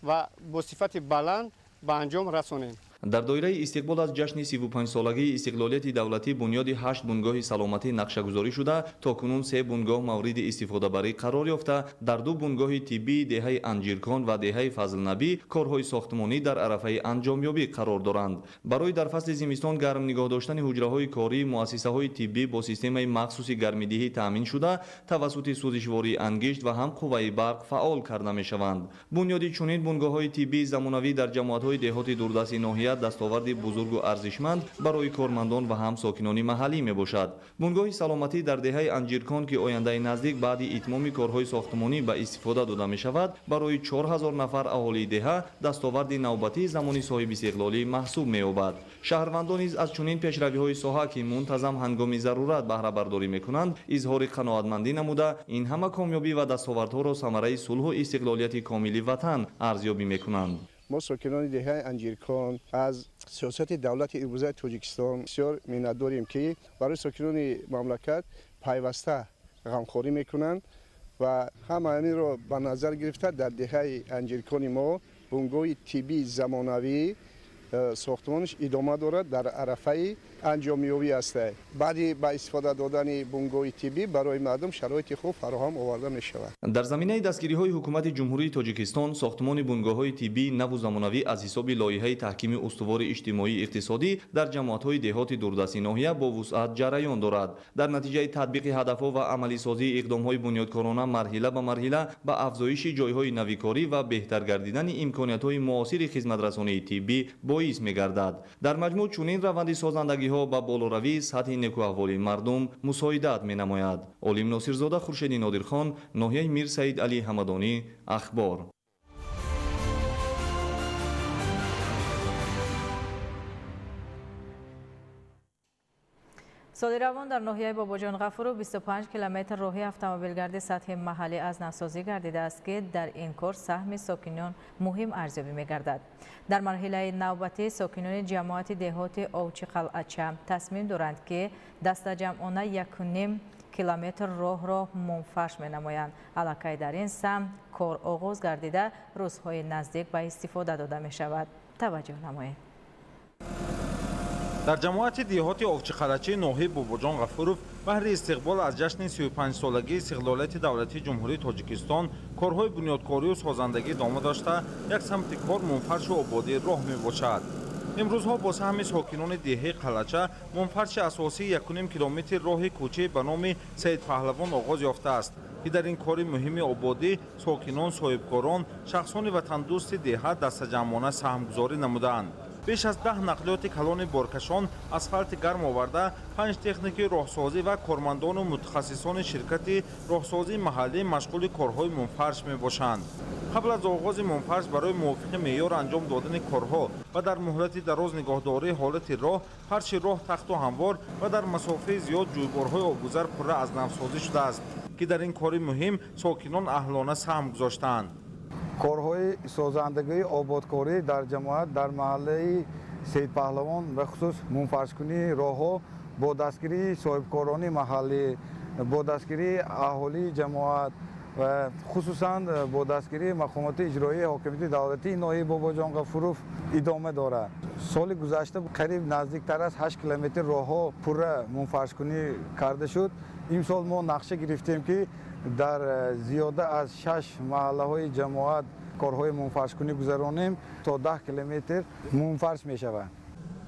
ва бо сифати баланд ба анҷом расонем. Дар доираи истиқбол аз ҷашни 35-солагии истиқлолияти давлатӣ бунёди 8 бунгоҳи саломатӣ нақшагузорӣ шуда, то кунун 3 бунгоҳ мавриди истифодабарӣ қарор ёфта, дар 2 бунгоҳи тиббии деҳаи Анҷиркон ва деҳаи Фазлнабӣ корҳои сохтмонӣ дар арафаи анҷомёбӣ қарор доранд. Барои дар фасли зимистон гарм нигоҳ доштани ҳуҷраҳои корӣ, муассисаҳои тиббӣ бо системаи махсуси гармидиҳӣ таъмин шуда, тавассути сӯзишвории ангишт ва ҳам қувваи барқ фаъол карда мешаванд. Бунёди чунин бунгоҳҳои тиббии замонавӣ дар ҷамоатҳои деҳоти дурдасти ноҳия дастоварди бузургу арзишманд барои кормандон ва ҳам сокинони маҳаллӣ мебошад. Бунгоҳи саломатӣ дар деҳаи Анҷиркон, ки ояндаи наздик баъди итмоми корҳои сохтмонӣ ба истифода дода мешавад, барои 4000 нафар аҳолии деҳа дастоварди навбатии замони соҳибистиқлолӣ маҳсуб меёбад. Шаҳрвандон низ аз чунин пешравиҳои соҳа, ки мунтазам ҳангоми зарурат баҳрабардорӣ мекунанд, изҳори қаноатмандӣ намуда, ин ҳама комёбӣ ва дастовардҳоро самараи сулҳу истиқлолияти комили ватан арзёбӣ мекунанд. Мо сокинони деҳаи Анҷиркон аз сиёсати давлати имрӯзаи Тоҷикистон бисёр миннатдорем, ки барои сокинони мамлакат пайваста ғамхорӣ мекунанд ва ҳама ҳаминро ба назар гирифта дар деҳаи Анҷиркони мо бунгоҳи тиббии замонавӣ сохтмонаш идома дорад, дар арафаи анҷомёбӣ аст. Баъди ба истифода додани бунгоҳи тиббӣ барои мардум шароити хуб фароҳам оварда мешавад. Дар заминаи дастгириҳои ҳукумати Ҷумҳурии Тоҷикистон сохтмони бунгоҳҳои тиббии наву замонавӣ аз ҳисоби лоиҳаи таҳкими устувори иҷтимоӣ иқтисодӣ дар ҷамоатҳои деҳоти дурдасти ноҳия бо вусъат ҷараён дорад. Дар натиҷаи татбиқи ҳадафҳо ва амалисозии иқдомҳои бунёдкорона марҳила ба марҳила ба афзоиши ҷойҳои навикорӣ ва беҳтар гардидани имкониятҳои муосири хизматрасонии тиббӣ боис мегардад. Дар маҷмӯъ чунин раванди созандагиҳо ба болоравии сатҳи некӯаҳволии мардум мусоидат менамояд. Олим Носирзода, Хуршеди Нодирхон, ноҳияи Мир Саид Алӣ Ҳамадонӣ, Ахбор. Соли равон дар ноҳияи Бобоҷон Ғафуров 25 километр роҳи автомобилгарди сатҳи маҳаллӣ аз навсозӣ гардидааст, ки дар ин кор саҳми сокинон муҳим арзёбӣ мегардад. Дар марҳилаи навбатӣ сокинони ҷамоати деҳоти Овчиқалъача тасмим доранд, ки дастаҷамъона 1,5 километр роҳро мунфарш менамоянд. Аллакай дар ин самт кор оғоз гардида, рӯзҳои наздик ба истифода дода мешавад. Таваҷҷӯҳ намоед. Дар ҷамоати деҳоти Овчиқалъачаи ноҳияи Бобоҷон Ғафуров баҳри истиқбол аз ҷашни 35-солагии истиқлолияти давлатии Ҷумҳурии Тоҷикистон корҳои бунёдкорию созандагӣ идома дошта, як самти кор мунфаршу ободии роҳ мебошад. Имрӯзҳо бо саҳми сокинони деҳаи Қалъача мунфарши асосии 1,5 километр роҳи кӯчаи ба номи Саид Паҳлавон оғоз ёфтааст, ки дар ин кори муҳими ободӣ сокинон, соҳибкорон, шахсони ватандӯсти деҳа дастаҷамъона саҳмгузорӣ намудаанд. Беш аз 10 нақлиёти калони боркашон асфалти гарм оварда, 5 техники роҳсозӣ ва кормандону мутахассисони ширкати роҳсозии маҳаллӣ машғули корҳои мунфарш мебошанд. Қабл аз оғози мунфарш барои мувофиқи меъёр анҷом додани корҳо ва дар муҳлати дароз нигоҳдории ҳолати роҳ, фарши роҳ тахту ҳамвор ва дар масофаи зиёд ҷӯйборҳои обгузар пурра аз навсозӣ шудааст, ки дар ин кори муҳим сокинон аҳлона саҳм гузоштаанд. Корҳои созандагии ободкорӣ дар ҷамоат дар маҳаллаи Сейдпаҳлавон ба хусус мунфаршкунии роҳҳо бо дастгирии соҳибкорони маҳаллӣ, бо дастгирии аҳолии ҷамоат ва хусусан бо дастгирии мақомоти иҷроии ҳокимияти давлатии ноҳияи Бобоҷон Ғафуров идома дорад. Соли гузашта қариб наздиктар аз 8 километр роҳҳо пурра мунфаршкунӣ карда шуд. Имсол мо нақша гирифтем, ки дар зиёда аз 6 маҳаллаҳои ҷамоат корҳои мунфаршкунӣ гузаронем, то 10 километр мунфарш мешавад.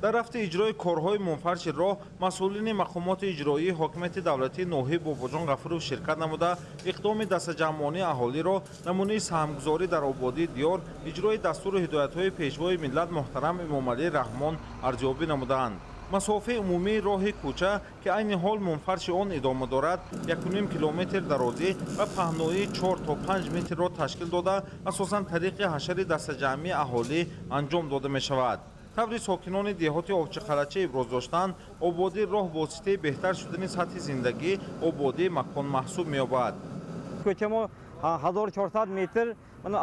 Дар рафти иҷрои корҳои мунфарши роҳ масъулини мақомоти иҷроии ҳокимияти давлатии ноҳияи Бобоҷон Ғафуров ширкат намуда, иқдоми дастаҷамъонии аҳолиро намунаи саҳмгузорӣ дар ободии диёр, иҷрои дастуру ҳидоятҳои Пешвои миллат муҳтарам Эмомалӣ Раҳмон арзёбӣ намудаанд. Масофаи умумии роҳи кӯча, ки айни ҳол мунфарши он идома дорад, 1,5 километр дарозӣ ва паҳноии 4 то 5 метрро ташкил дода, асосан тариқи ҳашари дастаҷамъии аҳолӣ анҷом дода мешавад. Таври сокинони деҳоти Овчиқалъача иброз доштанд, ободии роҳ воситаи беҳтар шудани сатҳи зиндагӣ, ободии макон маҳсуб меёбад. Кӯча мо 1400 метр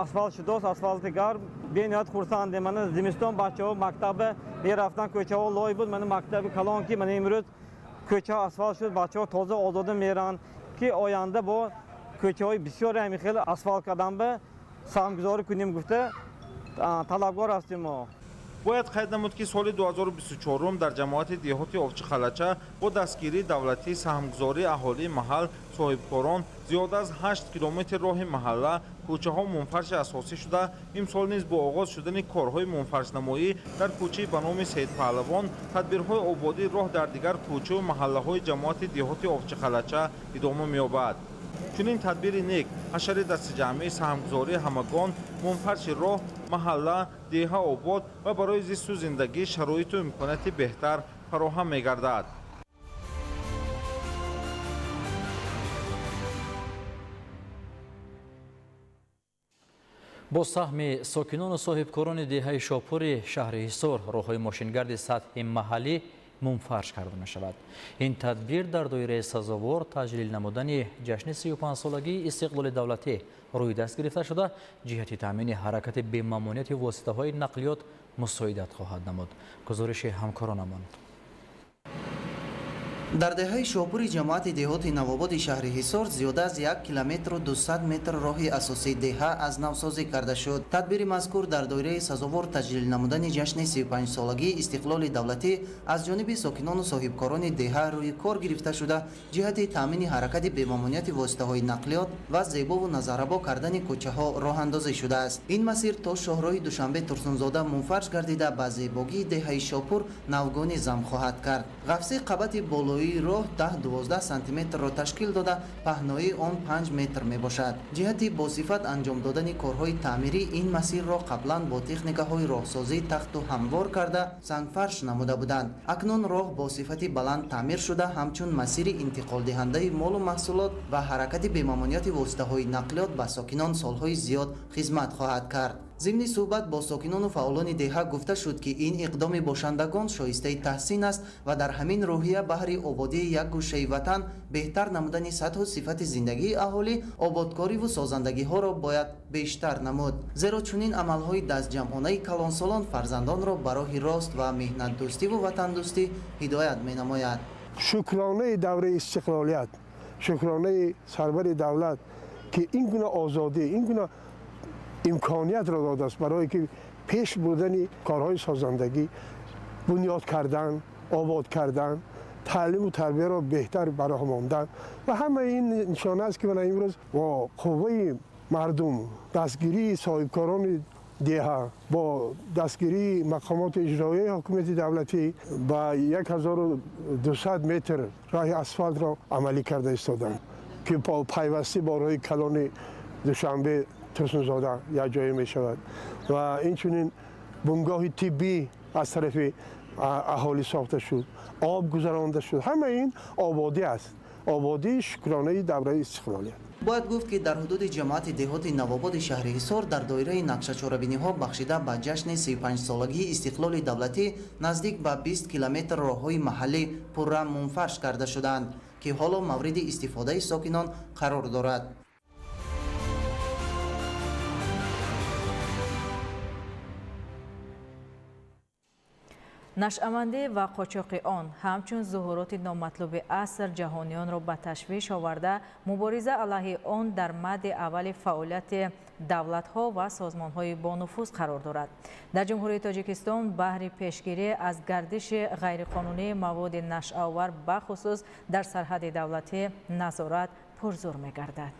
асфалт шудааст, асфалти гарм. Бениҳоят хурсандем. Мана зимистон бачаҳо мактаба мерафтанд, кӯчаҳо лой буд. Мана мактаби калон, ки мана имрӯз кӯчаҳо асфалт шуд, бачаҳо тоза озода меранд, ки оянда бо кӯчаҳои бисёре ҳамин хел асфалт кардан ба саҳмгузорӣ кунем гуфта талабгор ҳастем мо. Бояд қайд намуд, ки соли 2024 дар ҷамоати деҳоти Овчиқалъача бо дастгирии давлатӣ, саҳмгузории аҳолии маҳал, соҳибкорон зиёда аз 8 километр роҳи маҳалла, кӯчаҳо мунфарши асосӣ шуда, имсол низ бо оғоз шудани корҳои мунфаршнамоӣ дар кӯчаи ба номи Сейдпаҳлавон тадбирҳои ободии роҳ дар дигар кӯчаву маҳаллаҳои ҷамоати деҳоти Овчиқалъача идома меёбад. Чунин тадбири нек, ҳашари дастаҷамъӣ, саҳмгузории ҳамагон, мунфарши роҳ, маҳалла, деҳа обод ва барои зисту зиндагӣ шароиту имконияти беҳтар фароҳам мегардад. Бо саҳми сокинону соҳибкорони деҳаи Шопури шаҳри Ҳисор роҳҳои мошингарди сатҳи маҳаллӣ мунфарш карда мешавад. Ин тадбир дар доираи сазовор таҷлил намудани ҷашни 35-солагии истиқлоли давлатӣ рӯи даст гирифта шуда, ҷиҳати таъмини ҳаракати бемамониати воситаҳои нақлиёт мусоидат хоҳад намуд. Гузориши ҳамкоронамон. Дар деҳаи Шопури ҷамоати деҳоти Навободи шаҳри Ҳисор зиёда аз 1 километру 200 метр роҳи асосии деҳа аз навсозӣ карда шуд. Тадбири мазкур дар доираи сазовор таҷлил намудани ҷашни 35-солагии истиқлоли давлатӣ аз ҷониби сокинону соҳибкорони деҳа рӯи кор гирифта шуда, ҷиҳати таъмини ҳаракати бемамониати воситаҳои нақлиёт ва зебову назаррабо кардани кӯчаҳо роҳандозӣ шудааст. Ин масир то шоҳроҳи Душанбе Турсунзода мунфарш гардида, ба зебогии деҳаи Шопур навгонӣ зам хоҳад кард. Ғафси қабати болои роҳ 10-12 сантиметрро ташкил дода, паҳноии он 5 метр мебошад. Ҷиҳати босифат анҷом додани корҳои таъмирӣ ин масирро қаблан бо техникаҳои роҳсозӣ тахту ҳамвор карда, сангфарш намуда буданд. Акнун роҳ бо сифати баланд таъмир шуда, ҳамчун масири интиқолдиҳандаи молу маҳсулот ва ҳаракати бемамониати воситаҳои нақлиёт ба сокинон солҳои зиёд хизмат хоҳад кард. Зимни суҳбат бо сокинону фаъолони деҳа гуфта шуд, ки ин иқдоми бошандагон шоистаи таҳсин аст ва дар ҳамин рӯҳия баҳри ободии як гӯшаи ватан, беҳтар намудани сатҳу сифати зиндагии аҳолӣ, ободкориву созандагиҳоро бояд бештар намуд. Зеро чунин амалҳои дастҷамъонаи калонсолон фарзандонро ба роҳи рост ва меҳнатдӯстиву ватандӯстӣ ҳидоят менамояд. Шукронаи давраи истиқлолият, шукронаи сарвари давлат, ки ин гуна озодӣ, ин гуна имкониятро додааст барое ки пеш бурдани корҳои созандагӣ, бунёд кардан, обод кардан, таълиму тарбияро беҳтар ба роҳ мондан ва ҳамаи ин нишона аст, ки мана имрӯз бо қувваи мардум, дастгирии соҳибкорони деҳа, бо дастгирии мақомоти иҷроияи ҳокимияти давлатӣ ба 1200 метр роҳи асфалтро амалӣ карда истоданд, ки пайвастӣ бо роҳи калони Душанбе Турсунзода якҷоя мешавад ва инчунин бунгоҳи тиббӣ аз тарафи аҳолӣ сохта шуд, об гузаронда шуд. Ҳамаи ин ободӣ аст, ободии шукронаи давраи истиқлолият. Бояд гуфт, ки дар ҳудуди ҷамоати деҳоти Навободи шаҳри Ҳисор дар доираи нақшачорабиниҳо бахшида ба ҷашни 35-солагии истиқлоли давлатӣ наздик ба 20 километр роҳҳои маҳаллӣ пурра мунфарш карда шудаанд, ки ҳоло мавриди истифодаи сокинон қарор дорад. Нашъамандӣ ва қочоқи он ҳамчун зуҳуроти номатлуби аср ҷаҳониёнро ба ташвиш оварда, мубориза алайҳи он дар мадди аввали фаъолияти давлатҳо ва созмонҳои бонуфуз қарор дорад. Дар Ҷумҳурии Тоҷикистон баҳри пешгирӣ аз гардиши ғайриқонунии маводи нашъаовар, бахусус дар сарҳади давлатӣ, назорат пурзур мегардад.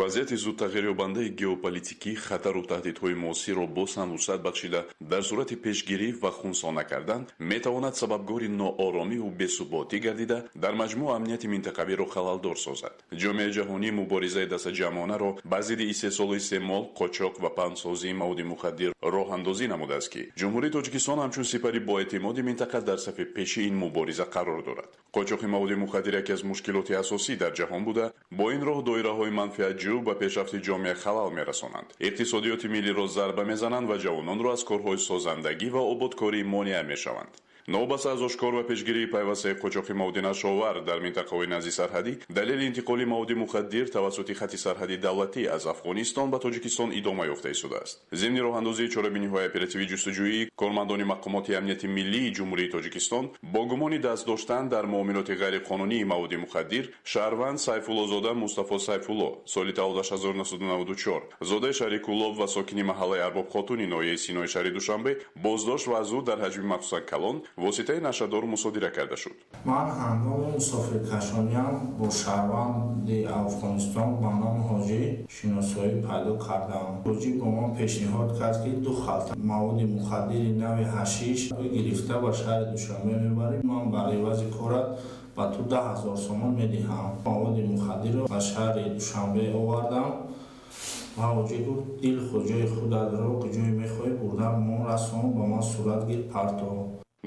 Вазъияти зудтағйирёбандаи геополитикӣ хатару таҳдидҳои муосирро боз ҳам вусъат бахшида, дар сурати пешгирӣ ва хунсо накардан метавонад сабабгори нооромиву бесуботӣ гардида, дар маҷмӯъ амнияти минтақавиро халалдор созад. Ҷомеаи ҷаҳонӣ муборизаи дастаҷамъонаро бар зидди истеҳсолу истеъмол, қочоқ ва паҳнсозии маводи мухаддир роҳандозӣ намудааст, ки Ҷумҳурии Тоҷикистон ҳамчун сипари боэътимоди минтақа дар сафи пеши ин мубориза қарор дорад. Қочоқи маводи мухаддир яке аз мушкилоти асосӣ дар ҷаҳон буда, бо ин роҳ доираҳои манфиатҷӯ ба пешрафти ҷомеа халал мерасонанд, иқтисодиёти миллиро зарба мезананд ва ҷавононро аз корҳои созандагӣ ва ободкорӣ монеа мешаванд. Новобаста аз ошкор ва пешгирии пайвастаи қочоқи маводи нашъаовар дар минтақаҳои назди сарҳадӣ, далели интиқоли маводи мухаддир тавассути хати сарҳади давлатӣ аз Афғонистон ба Тоҷикистон идома ёфта истодааст. Зимни роҳандозии чорабиниҳои оперативии ҷустуҷӯӣ, кормандони мақомоти амнияти миллии Ҷумҳурии Тоҷикистон бо гумони даст доштан дар муомилоти ғайриқонунии маводи мухаддир шаҳрванд Сайфуллозода Мустафо Сайфулло, соли таваллудаш 1994, зодаи шаҳри Кӯлоб ва сокини маҳаллаи Арбобхотуни ноҳияи Синои шаҳри Душанбе боздошт ва аз ӯ дар ҳаҷми махсусан калон воситаи нашъадор мусодира карда шуд. Ман ҳангоми мусофиркашониам бо шаҳрванди Афғонистон ба номи Ҳоҷӣ шиносоӣ пайдо кардам. Ҳоҷӣ бо ман пешниҳод кард, ки ду халта маводи мухаддири нави ҳашиш гирифта ба шаҳри Душанбе мебарем. Ман бар ивази корат ба ту 10 000 сомон медиҳам. Маводи мухаддирро ба шаҳри Душанбе овардам ва ҳоҷӣ гуфт: «Дил ҷои худатро куҷое мехоҳӣ бурда мон расон, ба ман сурат гир, парто».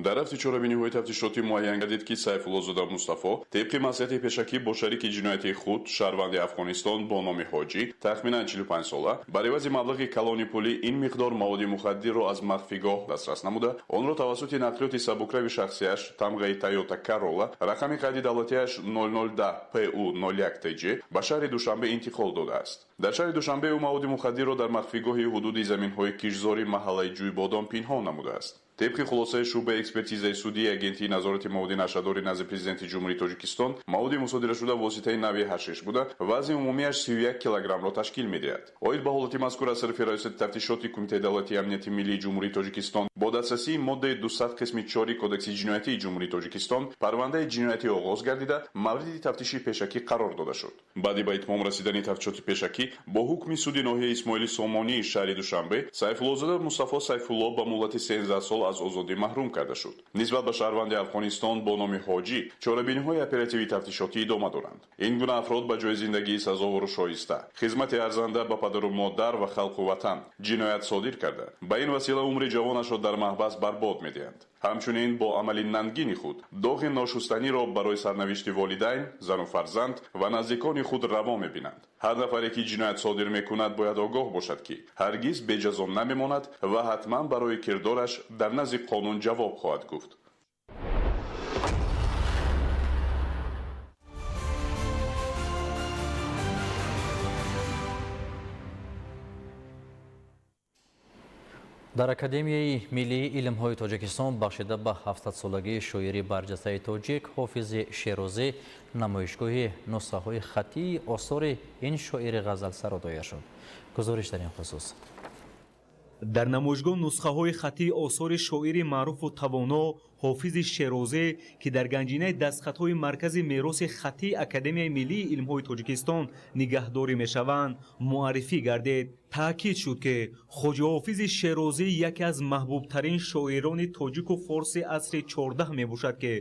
Дар рафти чорабиниҳои тафтишотӣ муайян гардид, ки Сайфуллозода Мустафо тибқи маслиҳати пешакӣ бо шарики ҷиноятии худ, шаҳрванди Афғонистон бо номи Ҳоҷӣ, тахминан 45 сола, бар ивази маблағи калони пулӣ ин миқдор маводи мухаддирро аз махфигоҳ дастрас намуда, онро тавассути нақлиёти сабукрави шахсияш тамғаи Тойота Карола, рақами қайди давлатиаш 0010 ПУ 01 ТЖ ба шаҳри Душанбе интиқол додааст. Дар шаҳри Душанбе ӯ маводи мухаддирро дар махфигоҳи ҳудуди заминҳои киштзори маҳаллаи Ҷӯйбодом пинҳон намудааст. Тибқи хулосаи шӯъбаи экспертизаи судии Агентии назорати маводи нашъадори назди Президенти Ҷумҳурии Тоҷикистон, маводи мусодирашуда воситаи нави ҳашиш буда, вазни умумиаш 31 килограммро ташкил медиҳад. Оид ба ҳолати мазкур аз тарафи Раёсати тафтишоти Кумитаи давлатии амнияти миллии Ҷумҳурии Тоҷикистон бо дастрасии моддаи 200 қисми 4 Кодекси ҷиноятии Ҷумҳурии Тоҷикистон парвандаи ҷиноятӣ оғоз гардида, мавриди тафтиши пешакӣ қарор дода шуд. Баъди ба итмом расидани тафтишоти пешакӣ бо ҳукми суди ноҳияи Исмоили Сомонии шаҳри Душанбе Сайфуллозода Мустафо Сайфулло ба муҳлати 13 сол аз озодӣ маҳрум карда шуд. Нисбат ба шаҳрванди Афғонистон бо номи Ҳоҷӣ чорабиниҳои оперативии тафтишотӣ идома доранд. Ин гуна афрод ба ҷои зиндагии сазовору шоиста, хизмати арзанда ба падару модар ва халқу ватан ҷиноят содир карда, ба ин васила умри ҷавонашро дар маҳбас барбод медиҳанд. Ҳамчунин бо амали нангини худ доғи ношустаниро барои сарнавишти волидайн, зану фарзанд ва наздикони худ раво мебинанд. Ҳар нафаре ки ҷиноят содир мекунад, бояд огоҳ бошад, ки ҳаргиз беҷазо намемонад ва ҳатман барои кирдораш дар назди қонун ҷавоб хоҳад гуфт. Дар Академияи миллии илмҳои Тоҷикистон бахшида ба 70-солагии шоири барҷастаи тоҷик Ҳофизи Шерозӣ намоишгоҳи нусхаҳои хаттии осори ин шоири ғазалсаро доир шуд. Гузориш дар ин хусус. Дар намоишгоҳ нусхаҳои хаттии осори шоири маъруфу тавоно Ҳофизи Шерозӣ, ки дар ганҷинаи дастхатҳои Маркази мероси хаттии Академияи миллии илмҳои Тоҷикистон нигаҳдорӣ мешаванд, муаррифӣ гардид. Таъкид шуд, ки Хоҷа Ҳофизи Шерозӣ яке аз маҳбубтарин шоирони тоҷику форси асри 14 мебошад, ки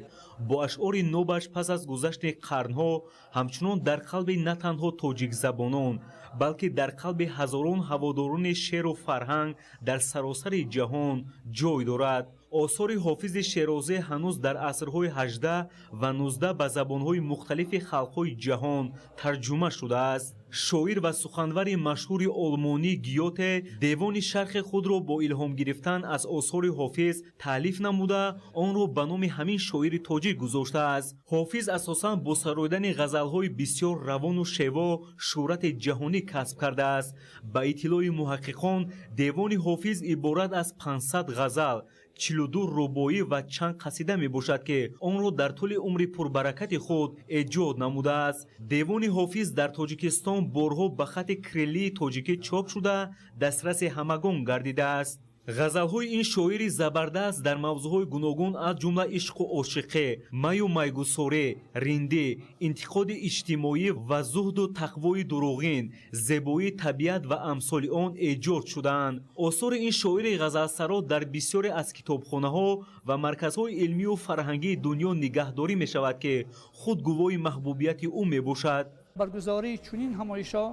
бо ашъори нобаш пас аз гузашти қарнҳо ҳамчунон дар қалби на танҳо тоҷикзабонон, балки дар қалби ҳазорон ҳаводорони шеъру фарҳанг дар саросари ҷаҳон ҷой дорад. Осори Ҳофизи Шерозӣ ҳанӯз дар асрҳои 18 ва 19 ба забонҳои мухталифи халқҳои ҷаҳон тарҷума шудааст. Шоир ва суханвари машҳури олмонӣ Гёте девони шархи худро бо илҳом гирифтан аз осори Ҳофиз таълиф намуда, онро ба номи ҳамин шоири тоҷик гузоштааст. Ҳофиз асосан бо сароидани ғазалҳои бисёр равону шево шӯҳрати ҷаҳонӣ касб кардааст. Ба иттилои муҳаққиқон, девони Ҳофиз иборат аз 500 ғазал, 42 рубоӣ ва чанд қасида мебошад, ки онро дар тӯли умри пурбаракати худ эҷод намудааст. Девони Ҳофиз дар Тоҷикистон борҳо ба хати кириллии тоҷикӣ чоп шуда, дастраси ҳамагон гардидааст. Ғазалҳои ин шоири забардаст дар мавзӯъҳои гуногун, аз ҷумла ишқу ошиқӣ, маю майгусорӣ, риндӣ, интиқоди иҷтимоӣ ва зуҳду тақвои дурӯғин, зебоии табиат ва амсоли он эҷод шудаанд. Осори ин шоири ғазалсаро дар бисёре аз китобхонаҳо ва марказҳои илмию фарҳангии дунё нигаҳдорӣ мешавад, ки худ гувоҳи маҳбубияти ӯ мебошад. Баргузории чунин ҳамоишҳо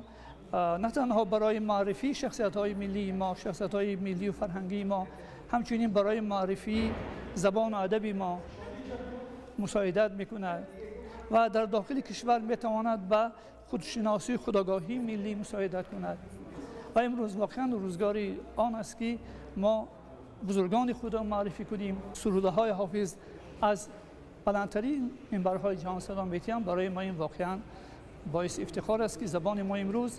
на танҳо барои маърифии шахсиятҳои миллии мо, шахсиятҳои миллию фарҳангии мо, ҳамчунин барои маърифии забону адаби мо мусоидат мекунад ва дар дохили кишвар метавонад ба худшиносии худогоҳии миллӣ мусоидат кунад. Ва имрӯз воқеан рӯзгори он аст, ки мо бузургони худро маърифӣ кунем. Сурудаҳои Ҳофиз аз баландтарин минбарҳои ҷаҳон садо метиҳанд. Барои мо ин воқеан боиси ифтихор аст, ки забони мо имрӯз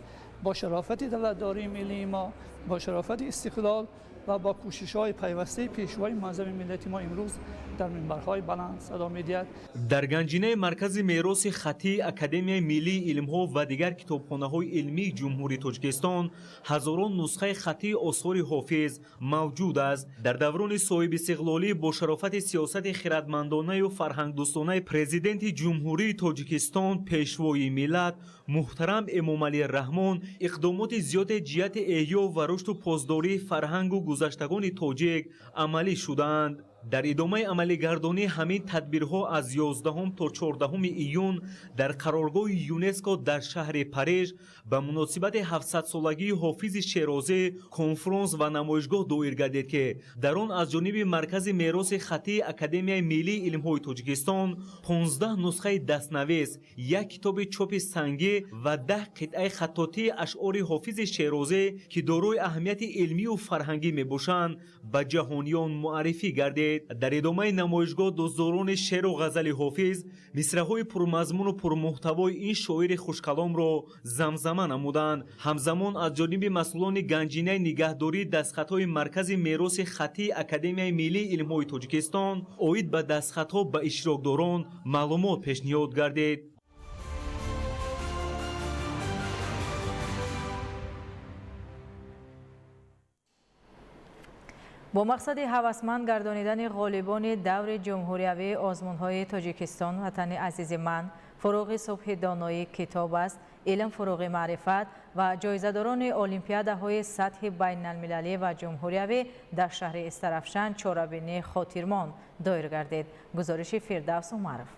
бо шарофати давлатдории миллии мо, бо шарофати истиқлол ва бо кӯшишҳои пайвастаи пешвои муаззами миллати мо имрӯз дар минбарҳои баланд садо медиҳад. Дар ганҷинаи Маркази мероси хаттии Академияи миллии илмҳо ва дигар китобхонаҳои илмии Ҷумҳурии Тоҷикистон ҳазорон нусхаи хаттии осори Ҳофиз мавҷуд аст. Дар даврони соҳибистиқлолӣ бо шарофати сиёсати хиратмандонаю фарҳангдӯстонаи Президенти Ҷумҳурии Тоҷикистон, Пешвои миллат муҳтарам Эмомалӣ Раҳмон иқдомоти зиёде ҷиҳати эҳё ва рушду посдории фарҳангу гузаштагони тоҷик амалӣ шудаанд. Дар идомаи амалигардонии ҳамин тадбирҳо аз 11 то 14 июн дар қароргоҳи ЮНЕСКО дар шаҳри Париж ба муносибати 700-солагии Ҳофизи Шерозӣ конфронс ва намоишгоҳ доир гардид, ки дар он аз ҷониби Маркази мероси хаттии Академияи миллии илмҳои Тоҷикистон 15 нусхаи дастнавис, як китоби чопи сангӣ ва 10 қитъаи хаттотии ашъори Ҳофизи Шерозӣ, ки дорои аҳамияти илмию фарҳангӣ мебошанд, ба ҷаҳониён муаррифӣ гардид. Дар идомаи намоишгоҳ дӯстдорони шеъру ғазали Ҳофиз мисраҳои пурмазмуну пурмуҳтавои ин шоири хушкаломро замзама намуданд. Ҳамзамон аз ҷониби масъулони ганҷинаи нигаҳдории дастхатҳои Маркази мероси хаттии Академияи миллии илмҳои Тоҷикистон оид ба дастхатҳо ба иштирокдорон маълумот пешниҳод гардид. Бо мақсади ҳавасманд гардонидани ғолибони даври ҷумҳуриявии озмунҳои Тоҷикистон «Ватани азизи ман», «Фуруғи субҳи доноӣ китоб аст», «Илм фуруғи маърифат» ва ҷоизадорони олимпиадаҳои сатҳи байналмилалӣ ва ҷумҳуриявӣ дар шаҳри Истарафшан чорабинии хотирмон доир гардид. Гузориши Фирдавс Умаров.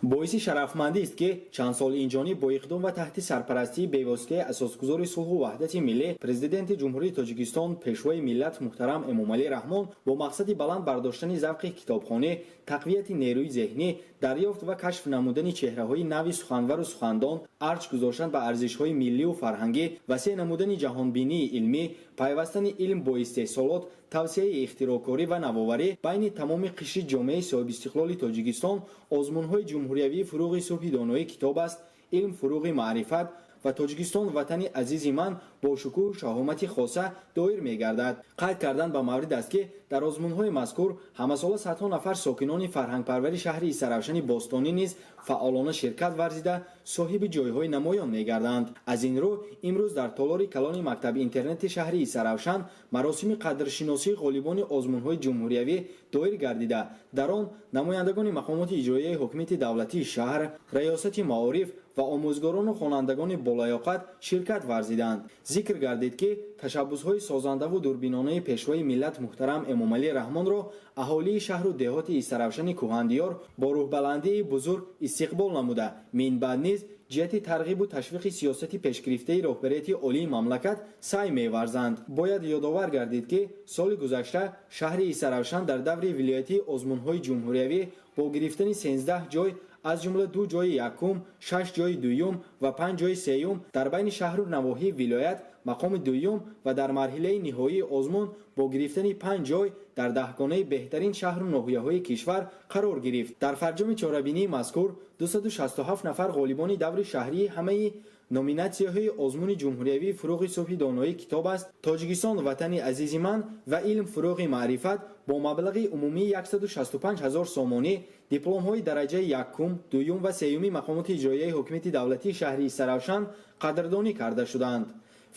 Боиси шарафмандист, ки чанд сол инҷониб бо иқдом ва таҳти сарпарастии бевоситаи асосгузори сулҳу ваҳдати миллӣ, Президенти Ҷумҳурии Тоҷикистон, Пешвои миллат муҳтарам Эмомалӣ Раҳмон бо мақсади баланд бардоштани завқи китобхонӣ, тақвияти нерӯи зеҳнӣ, дарёфт ва кашф намудани чеҳраҳои нави суханвару сухандон, арҷ гузоштан ба арзишҳои миллию фарҳангӣ, васеъ намудани ҷаҳонбинии илмӣ, пайвастани илм бо истеҳсолот, тавсияи ихтироъкорӣ ва навоварӣ байни тамоми қишри ҷомеаи соҳибистиқлоли Тоҷикистон озмунҳои ҷумҳуриявии «Фуруғи субҳи доноӣ китоб аст», «Илм фуруғи маърифат» ва «Тоҷикистон ватани азизи ман» бо шукӯҳу шаҳомати хоса доир мегардад. Қайд кардан ба маврид аст, ки дар озмунҳои мазкур ҳамасола садҳо нафар сокинони фарҳангпарвари шаҳри Истаравшани бостонӣ низ фаъолона ширкат варзида, соҳиби ҷойҳои намоён мегарданд. Аз ин рӯ, имрӯз дар толори калони мактаби интернати шаҳри Истаравшан маросими қадршиносии ғолибони озмунҳои ҷумҳуриявӣ доир гардида, дар он намояндагони мақомоти иҷроияи ҳокимияти давлатии шаҳр, раёсати маориф ва омӯзгорону хонандагони болаёқат ширкат варзиданд. Зикр гардид, ки ташаббусҳои созандаву дурбинонаи Пешвои миллат муҳтарам Эмомалӣ Раҳмонро аҳолии шаҳру деҳоти Истаравшани кӯҳандиёр бо рӯҳбаландии бузург истиқбол намуда, минбаъд низ ҷиҳати тарғибу ташвиқи сиёсати пешгирифтаи роҳбарияти олии мамлакат саъй меварзанд. Бояд ёдовар гардид, ки соли гузашта шаҳри Истаравшан дар даври вилоятии озмунҳои ҷумҳуриявӣ бо гирифтани 13 ҷой, аз ҷумла ду ҷойи якум, шаш ҷойи дуюм ва панҷ ҷойи сеюм, дар байни шаҳру навоҳии вилоят мақоми дуюм ва дар марҳилаи ниҳоии озмун бо гирифтани панҷ ҷой дар даҳгонаи беҳтарин шаҳру ноҳияҳои кишвар қарор гирифт. Дар фарҷоми чорабинии мазкур 267 нафар ғолибони даври шаҳрии ҳамаи номинатсияҳои озмуни ҷумҳуриявии «Фуруғи субҳи доноӣ китоб аст», «Тоҷикистон ватани азизи ман» ва «Илм фуруғи маърифат» бо маблағи умумии 165 ҳазор сомонӣ, дипломҳои дараҷаи якум, дуюм ва сеюми мақомоти иҷроияи ҳокимияти давлатии шаҳри Истаравшан қадрдонӣ карда шуданд.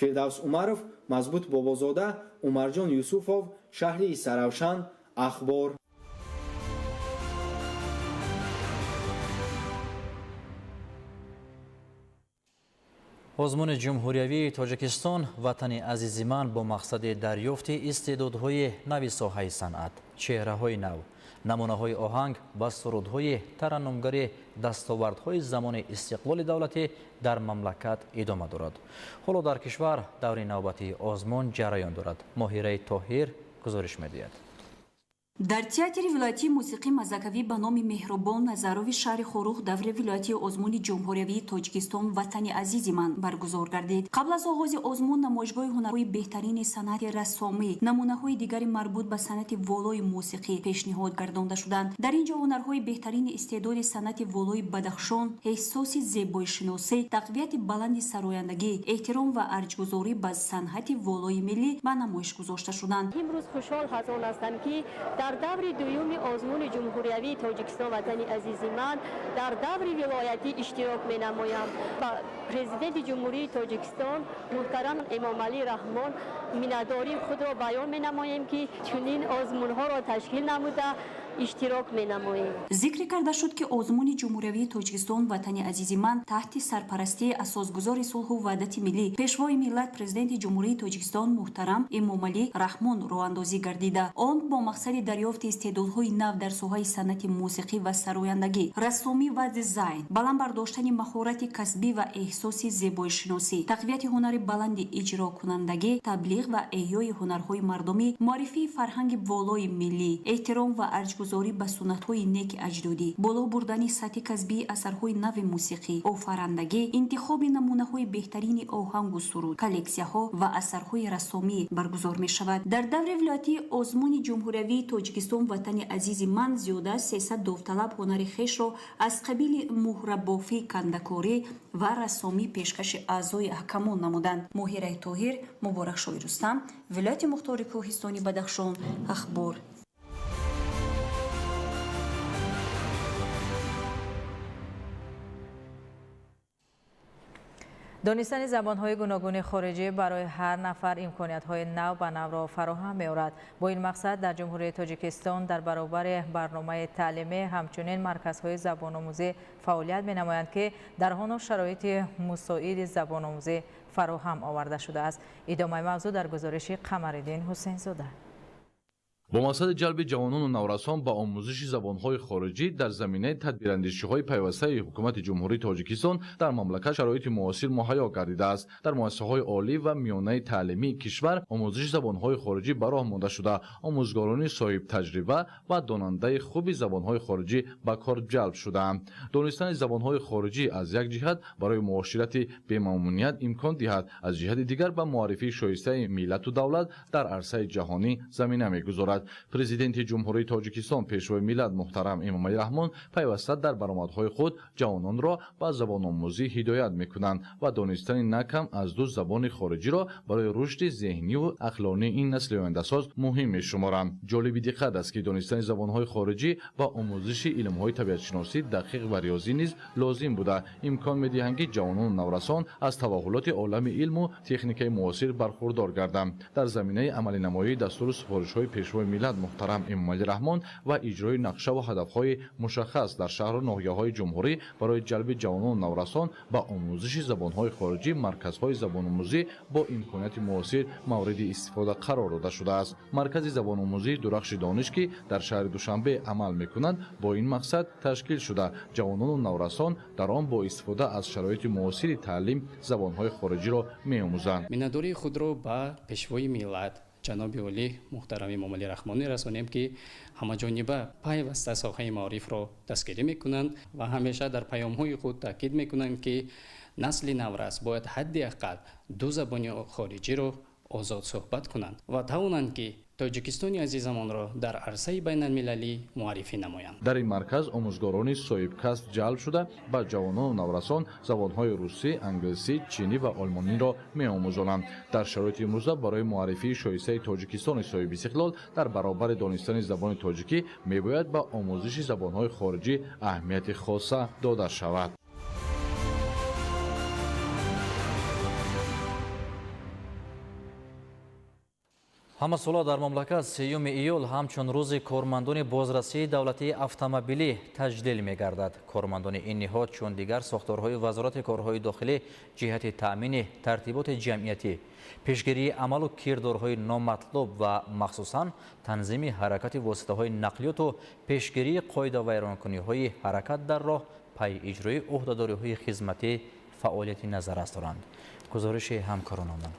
Фирдавс Умаров, Мазбут Бобозода, Умарҷон Юсуфов, шаҳри Истаравшан, Ахбор. Озмуни ҷумҳуриявии «Тоҷикистон ватани азизи ман» бо мақсади дарёфти истеъдодҳои нави соҳаи санъат, чеҳраҳои нав, намунаҳои оҳанг ва сурудҳои тараннумгари дастовардҳои замони истиқлоли давлатӣ дар мамлакат идома дорад. Ҳоло дар кишвар даври навбатии озмун ҷараён дорад. Моҳираи Тоҳир гузориш медиҳад. Дар театри вилоятии мусиқии мазакавӣ ба номи Меҳрубон Назарови шаҳри Хоруғ даври вилоятии озмуни ҷумҳуриявии «Тоҷикистон ватани азизи ман» баргузор гардид. Қабл аз оғози озмун намоишгоҳи ҳунарҳои беҳтарини санъати рассомӣ, намунаҳои дигари марбут ба санъати волои мусиқӣ пешниҳод гардонда шуданд. Дар ин ҷо ҳунарҳои беҳтарини истеъдоди санъати волои Бадахшон, эҳсоси зебоишиносӣ, тақвияти баланди сарояндагӣ, эҳтиром ва арҷгузорӣ ба санъати волои миллӣ ба намоиш гузошта шуданд. Имрӯз хушҳол аз он ҳастам, ки дар даври дуюми озмуни ҷумҳуриявии «Тоҷикистон ватани азизи ман» дар даври вилоятӣ иштирок менамоям. Ба Президенти Ҷумҳурии Тоҷикистон муҳтарам Эмомалӣ Раҳмон миннатдории худро баён менамоем, ки чунин озмунҳоро ташкил намуда иштирок менамоем. Зикр карда шуд, ки озмуни ҷумҳуриявии «Тоҷикистон ватани азизи ман» таҳти сарпарастии асосгузори сулҳу ваҳдати миллӣ, Пешвои миллат, Президенти Ҷумҳурии Тоҷикистон муҳтарам Эмомалӣ Раҳмон роҳандозӣ гардида, он бо мақсади дарёфти истеъдодҳои нав дар соҳаи санъати мусиқӣ ва сарояндагӣ, рассомӣ ва дизайн, баланд бардоштани маҳорати касбӣ ва эҳсоси зебоишиносӣ, тақвияти ҳунари баланди иҷрокунандагӣ, таблиғ ва эҳёи ҳунарҳои мардумӣ, муаррифии фарҳанги волои миллӣ, эҳтиром ва арҷгузорӣ ба суннатҳои неки аҷдодӣ, боло бурдани сатҳи касбии асарҳои нави мусиқӣ, офарандагӣ, интихоби намунаҳои беҳтарини оҳангу суруд, коллексияҳо ва асарҳои рассомӣ баргузор мешавад. Дар даври вилоятии озмуни ҷумҳуриявии «Тоҷикистон ватани азизи ман» зиёда аз 300 довталаб ҳунари хешро аз қабили муҳрабофӣ, кандакорӣ ва рассомӣ пешкаши аъзои ҳакамон намуданд. Моҳираи Тоҳир, Муборакшоҳи Рустам, вилояти мухтори кӯҳистони Бадахшон, Ахбор. Донистани забонҳои гуногуни хориҷӣ барои ҳар нафар имкониятҳои нав ба навро фароҳам меорад. Бо ин мақсад дар Ҷумҳурии Тоҷикистон дар баробари барномаи таълимӣ ҳамчунин марказҳои забономӯзӣ фаъолият менамоянд, ки дар ҳоно шароити мусоиди забономӯзӣ фароҳам оварда шудааст. Идомаи мавзӯъ дар гузориши Қамариддин Ҳусейнзода. Бо мақсади ҷалби ҷавонону наврасон ба омӯзиши забонҳои хориҷӣ дар заминаи тадбирандешиҳои пайвастаи ҳукумати Ҷумҳурии Тоҷикистон дар мамлакат шароити муосир муҳайё гардидааст. Дар муассисаҳои олӣ ва миёнаи таълимии кишвар омӯзиши забонҳои хориҷӣ ба роҳ монда шуда, омӯзгорони соҳибтаҷриба ва донандаи хуби забонҳои хориҷӣ ба кор ҷалб шудаанд. Донистани забонҳои хориҷӣ аз як ҷиҳат барои муоширати бемамуният имкон диҳад, аз ҷиҳати дигар ба муаррифии шоистаи миллату давлат дар арсаи ҷаҳонӣ замина мегузорад. Президенти Ҷумҳурии Тоҷикистон, Пешвои миллат муҳтарам Эмомалӣ Раҳмон пайваста дар баромадҳои худ ҷавононро ба забономӯзӣ ҳидоят мекунанд ва донистани на кам аз ду забони хориҷиро барои рушди зеҳниву ақлонии ин насли ояндасоз муҳим мешуморанд. Ҷолиби диққат аст, ки донистани забонҳои хориҷӣ ва омӯзиши илмҳои табиатшиносӣ, дақиқ ва риёзӣ низ лозим буда, имкон медиҳанд, ки ҷавонону наврасон аз таваҳҳулоти олами илму техникаи муосир бархурдор гарданд. Дар заминаи амалинамоии дастуру супоришҳои Пешвои миллат муҳтарам Эмомалӣ Раҳмон ва иҷрои нақша ва ҳадафҳои мушаххас дар шаҳру ноҳияҳои ҷумҳурӣ барои ҷалби ҷавонону наврасон ба омӯзиши забонҳои хориҷӣ марказҳои забономӯзӣ бо имконияти муосир мавриди истифода қарор дода шудааст. Маркази забономӯзии Дурахши дониш, ки дар шаҳри Душанбе амал мекунад, бо ин мақсад ташкил шуда, ҷавонону наврасон дар он бо истифода аз шароити муосири таълим забонҳои хориҷиро меомӯзанд. Миннатдории худро ба Пешвои миллат ҷаноби олӣ муҳтарам Эмомалӣ Раҳмон мерасонем, ки ҳамаҷониба пайваста соҳаи маорифро дастгирӣ мекунанд ва ҳамеша дар паёмҳои худ таъкид мекунанд, ки насли наврас бояд ҳадди ақал ду забони хориҷиро озод суҳбат кунанд ва тавонанд, ки Тоҷикистони азизамонро дар арсаи байналмилалӣ муаррифӣ намоянд. Дар ин марказ омӯзгорони соҳибкасб ҷалб шуда, ба ҷавонону наврасон забонҳои русӣ, англисӣ, чинӣ ва олмониро меомӯзонанд. Дар шароити имрӯза барои муаррифии шоистаи Тоҷикистони соҳибистиқлол дар баробари донистани забони тоҷикӣ мебояд ба омӯзиши забонҳои хориҷӣ аҳамияти хоса дода шавад. Ҳамасола дар мамлакат 3 июл ҳамчун рӯзи кормандони бозрасии давлатии автомобилӣ таҷлил мегардад. Кормандони ин ниҳод чун дигар сохторҳои Вазорати корҳои дохилӣ ҷиҳати таъмини тартиботи ҷамъиятӣ, пешгирии амалу кирдорҳои номатлуб ва махсусан танзими ҳаракати воситаҳои нақлиёту пешгирии қоидавайронкуниҳои ҳаракат дар роҳ пайи иҷрои ӯҳдадориҳои хизматӣ фаъолияти назаррас доранд. Гузориши ҳамкоронамон.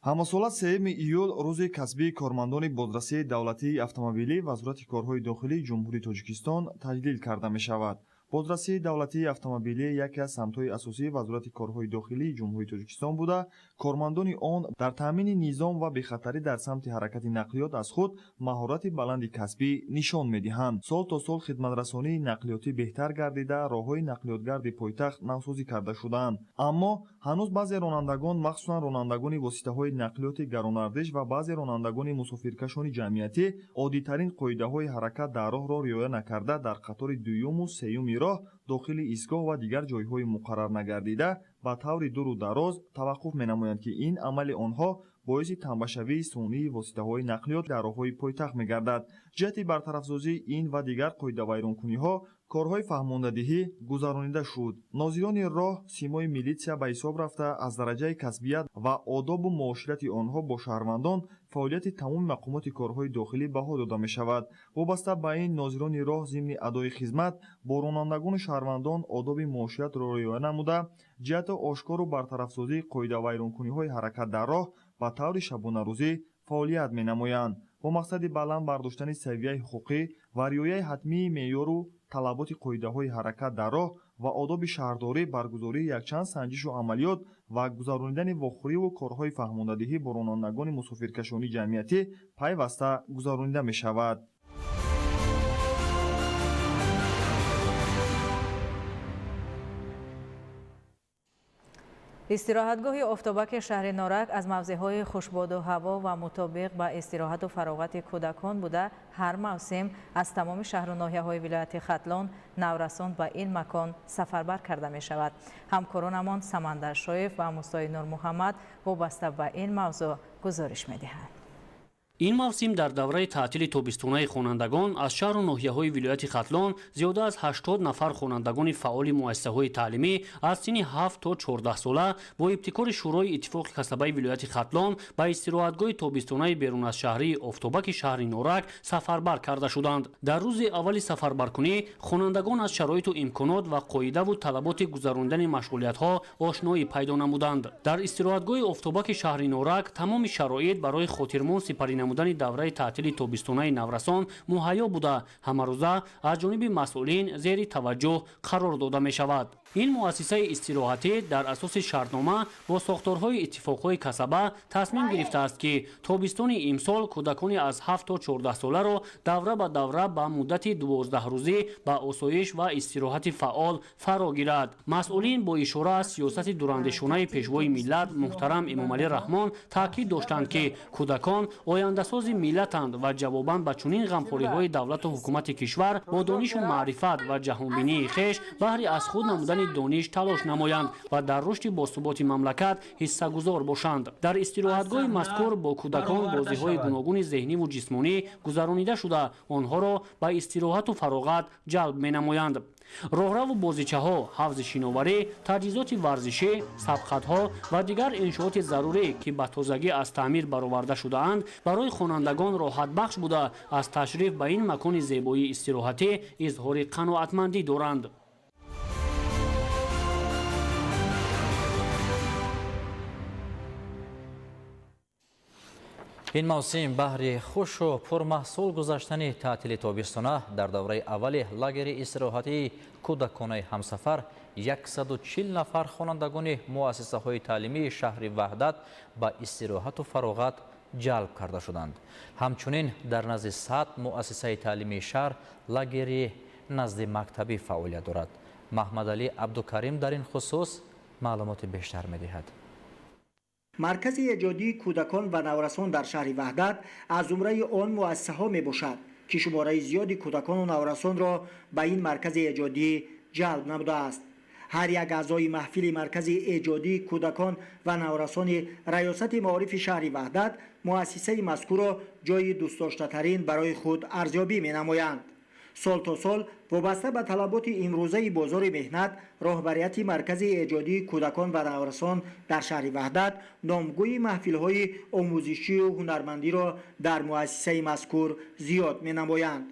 Ҳамасола 3 июл рӯзи касбии кормандони бозрасии давлатии автомобилӣ Вазорати корҳои дохилии Ҷумҳурии Тоҷикистон таҷлил карда мешавад. Бозрасии давлатии автомобилӣ яке аз самтҳои асосии Вазорати корҳои дохилии Ҷумҳурии Тоҷикистон буда, кормандони он дар таъмини низом ва бехатарӣ дар самти ҳаракати нақлиёт аз худ маҳорати баланди касбӣ нишон медиҳанд. Сол то сол хидматрасонии нақлиётӣ беҳтар гардида, роҳҳои нақлиётгарди пойтахт навсозӣ карда шудаанд. Аммо ҳанӯз баъзе ронандагон, махсусан ронандагони воситаҳои нақлиёти гаронардиш ва баъзе ронандагони мусофиркашони ҷамъиятӣ оддитарин қоидаҳои ҳаракат дар роҳро риоя накарда, дар қатори дуюму сеюми роҳ дохили истгоҳ ва дигар ҷойҳои муқаррар нагардида ба таври дуру дароз таваққуф менамоянд, ки ин амали онҳо боиси тамбашавии сунъии воситаҳои нақлиёт дар роҳҳои пойтахт мегардад. Ҷиҳати бартарафсозии ин ва дигар қоидавайронкуниҳо корҳои фаҳмондадиҳӣ гузаронида шуд. Нозирони роҳ симои милитсия ба ҳисоб рафта, аз дараҷаи касбият ва одобу муоширати онҳо бо шаҳрвандон фаъолияти тамоми мақомоти корҳои дохилӣ баҳо дода мешавад. Вобаста ба ин, нозирони роҳ зимни адои хизмат бо ронандагону шаҳрвандон одоби муоширатро риоя намуда, ҷиҳати ошкору бартарафсозии қоидавайронкуниҳои ҳаракат дар роҳ ба таври шабонарӯзӣ фаъолият менамоянд. Бо мақсади баланд бардоштани савияи ҳуқуқӣ ва риояи ҳатмии меъёру талаботи қоидаҳои ҳаракат дар роҳ ва одоби шаҳрдорӣ, баргузории якчанд санҷишу амалиёт ва гузаронидани вохӯриву корҳои фаҳмондадиҳӣ бо ронандагони мусофиркашонии ҷамъиятӣ пайваста гузаронида мешавад. Истироҳатгоҳи Офтобаки шаҳри Норак аз мавзеъҳои хушбоду ҳаво ва мутобиқ ба истироҳату фароғати кӯдакон буда, ҳар мавсим аз тамоми шаҳру ноҳияҳои вилояти Хатлон наврасон ба ин макон сафарбар карда мешавад. Ҳамкоронамон Самандар Шоев ва Мусои Нурмуҳаммад вобаста ба ин мавзӯъ гузориш медиҳанд. Ин мавсим дар давраи таътили тобистонаи хонандагон аз шаҳру ноҳияҳои вилояти Хатлон зиёда аз 80 нафар хонандагони фаъоли муассисаҳои таълимӣ аз синни 7 то 14 сола бо ибтикори Шӯрои иттифоқи касабаи вилояти Хатлон ба истироҳатгоҳи тобистонаи берун аз шаҳрии Офтобаки шаҳри Норак сафарбар карда шуданд. Дар рӯзи аввали сафарбаркунӣ хонандагон аз шароиту имконот ва қоидаву талаботи гузарондани машғулиятҳо ошноӣ пайдо намуданд. Дар истироҳатгоҳи Офтобаки шаҳри Норак тамоми шароит барои хотирмон сипарӣ намудани давраи таътили тобистонаи наврасон муҳайё буда, ҳамарӯза аз ҷониби масъулин зери таваҷҷӯҳ қарор дода мешавад. Ин муассисаи истироҳатӣ дар асоси шартнома бо сохторҳои иттифоқҳои касаба тасмим гирифтааст, ки тобистони имсол кӯдакони аз 7 то 14 соларо давра ба давра ба муддати 12 рӯзӣ ба осоиш ва истироҳати фаъол фаро гирад. Масъулин бо ишора аз сиёсати дурандешонаи Пешвои миллат муҳтарам Эмомалӣ Раҳмон таъкид доштанд, ки кӯдакон ояндасози миллатанд ва ҷавобан ба чунин ғамхориҳои давлату ҳукумати кишвар бо донишу маърифат ва ҷаҳонбинии хеш баҳри аз худ намудани дониш талош намоянд ва дар рушди босуботи мамлакат ҳиссагузор бошанд. Дар истироҳатгоҳи мазкур бо кӯдакон бозиҳои гуногуни зеҳниву ҷисмонӣ гузаронида шуда, онҳоро ба истироҳату фароғат ҷалб менамоянд. Роҳраву бозичаҳо, ҳавзи шиноварӣ, таҷҳизоти варзишӣ, сабқатҳо ва дигар иншооти зарурӣ, ки ба тозагӣ аз таъмир бароварда шудаанд, барои хонандагон роҳатбахш буда, аз ташриф ба ин макони зебоии истироҳатӣ изҳори қаноатмандӣ доранд. Ин мавсим баҳри хушу пурмаҳсул гузаштани таътили тобистона дар давраи аввали лагери истироҳатии кӯдаконаи ҳамсафар 140 нафар хонандагони муассисаҳои таълимии шаҳри Ваҳдат ба истироҳату фароғат ҷалб карда шуданд. Ҳамчунин дар назди 100 муассисаи таълимии шаҳр лагери назди мактабӣ фаъолият дорад. Маҳмадалӣ Абдукарим дар ин хусус маълумоти бештар медиҳад. Маркази эҷодии кӯдакон ва наврасон дар шаҳри Ваҳдат аз зумраи он муассисаҳо мебошад, ки шумораи зиёди кӯдакону наврасонро ба ин маркази эҷодӣ ҷалб намудааст. Ҳар як аъзои маҳфили маркази эҷодии кӯдакон ва наврасони раёсати маорифи шаҳри Ваҳдат муассисаи мазкурро ҷойи дӯстдоштатарин барои худ арзёбӣ менамоянд. Сол то сол вобаста ба талаботи имрӯзаи бозори меҳнат, роҳбарияти маркази эҷодии кӯдакон ва наврасон дар шаҳри Ваҳдат номгӯи маҳфилҳои омӯзишию ҳунармандиро дар муассисаи мазкур зиёд менамоянд.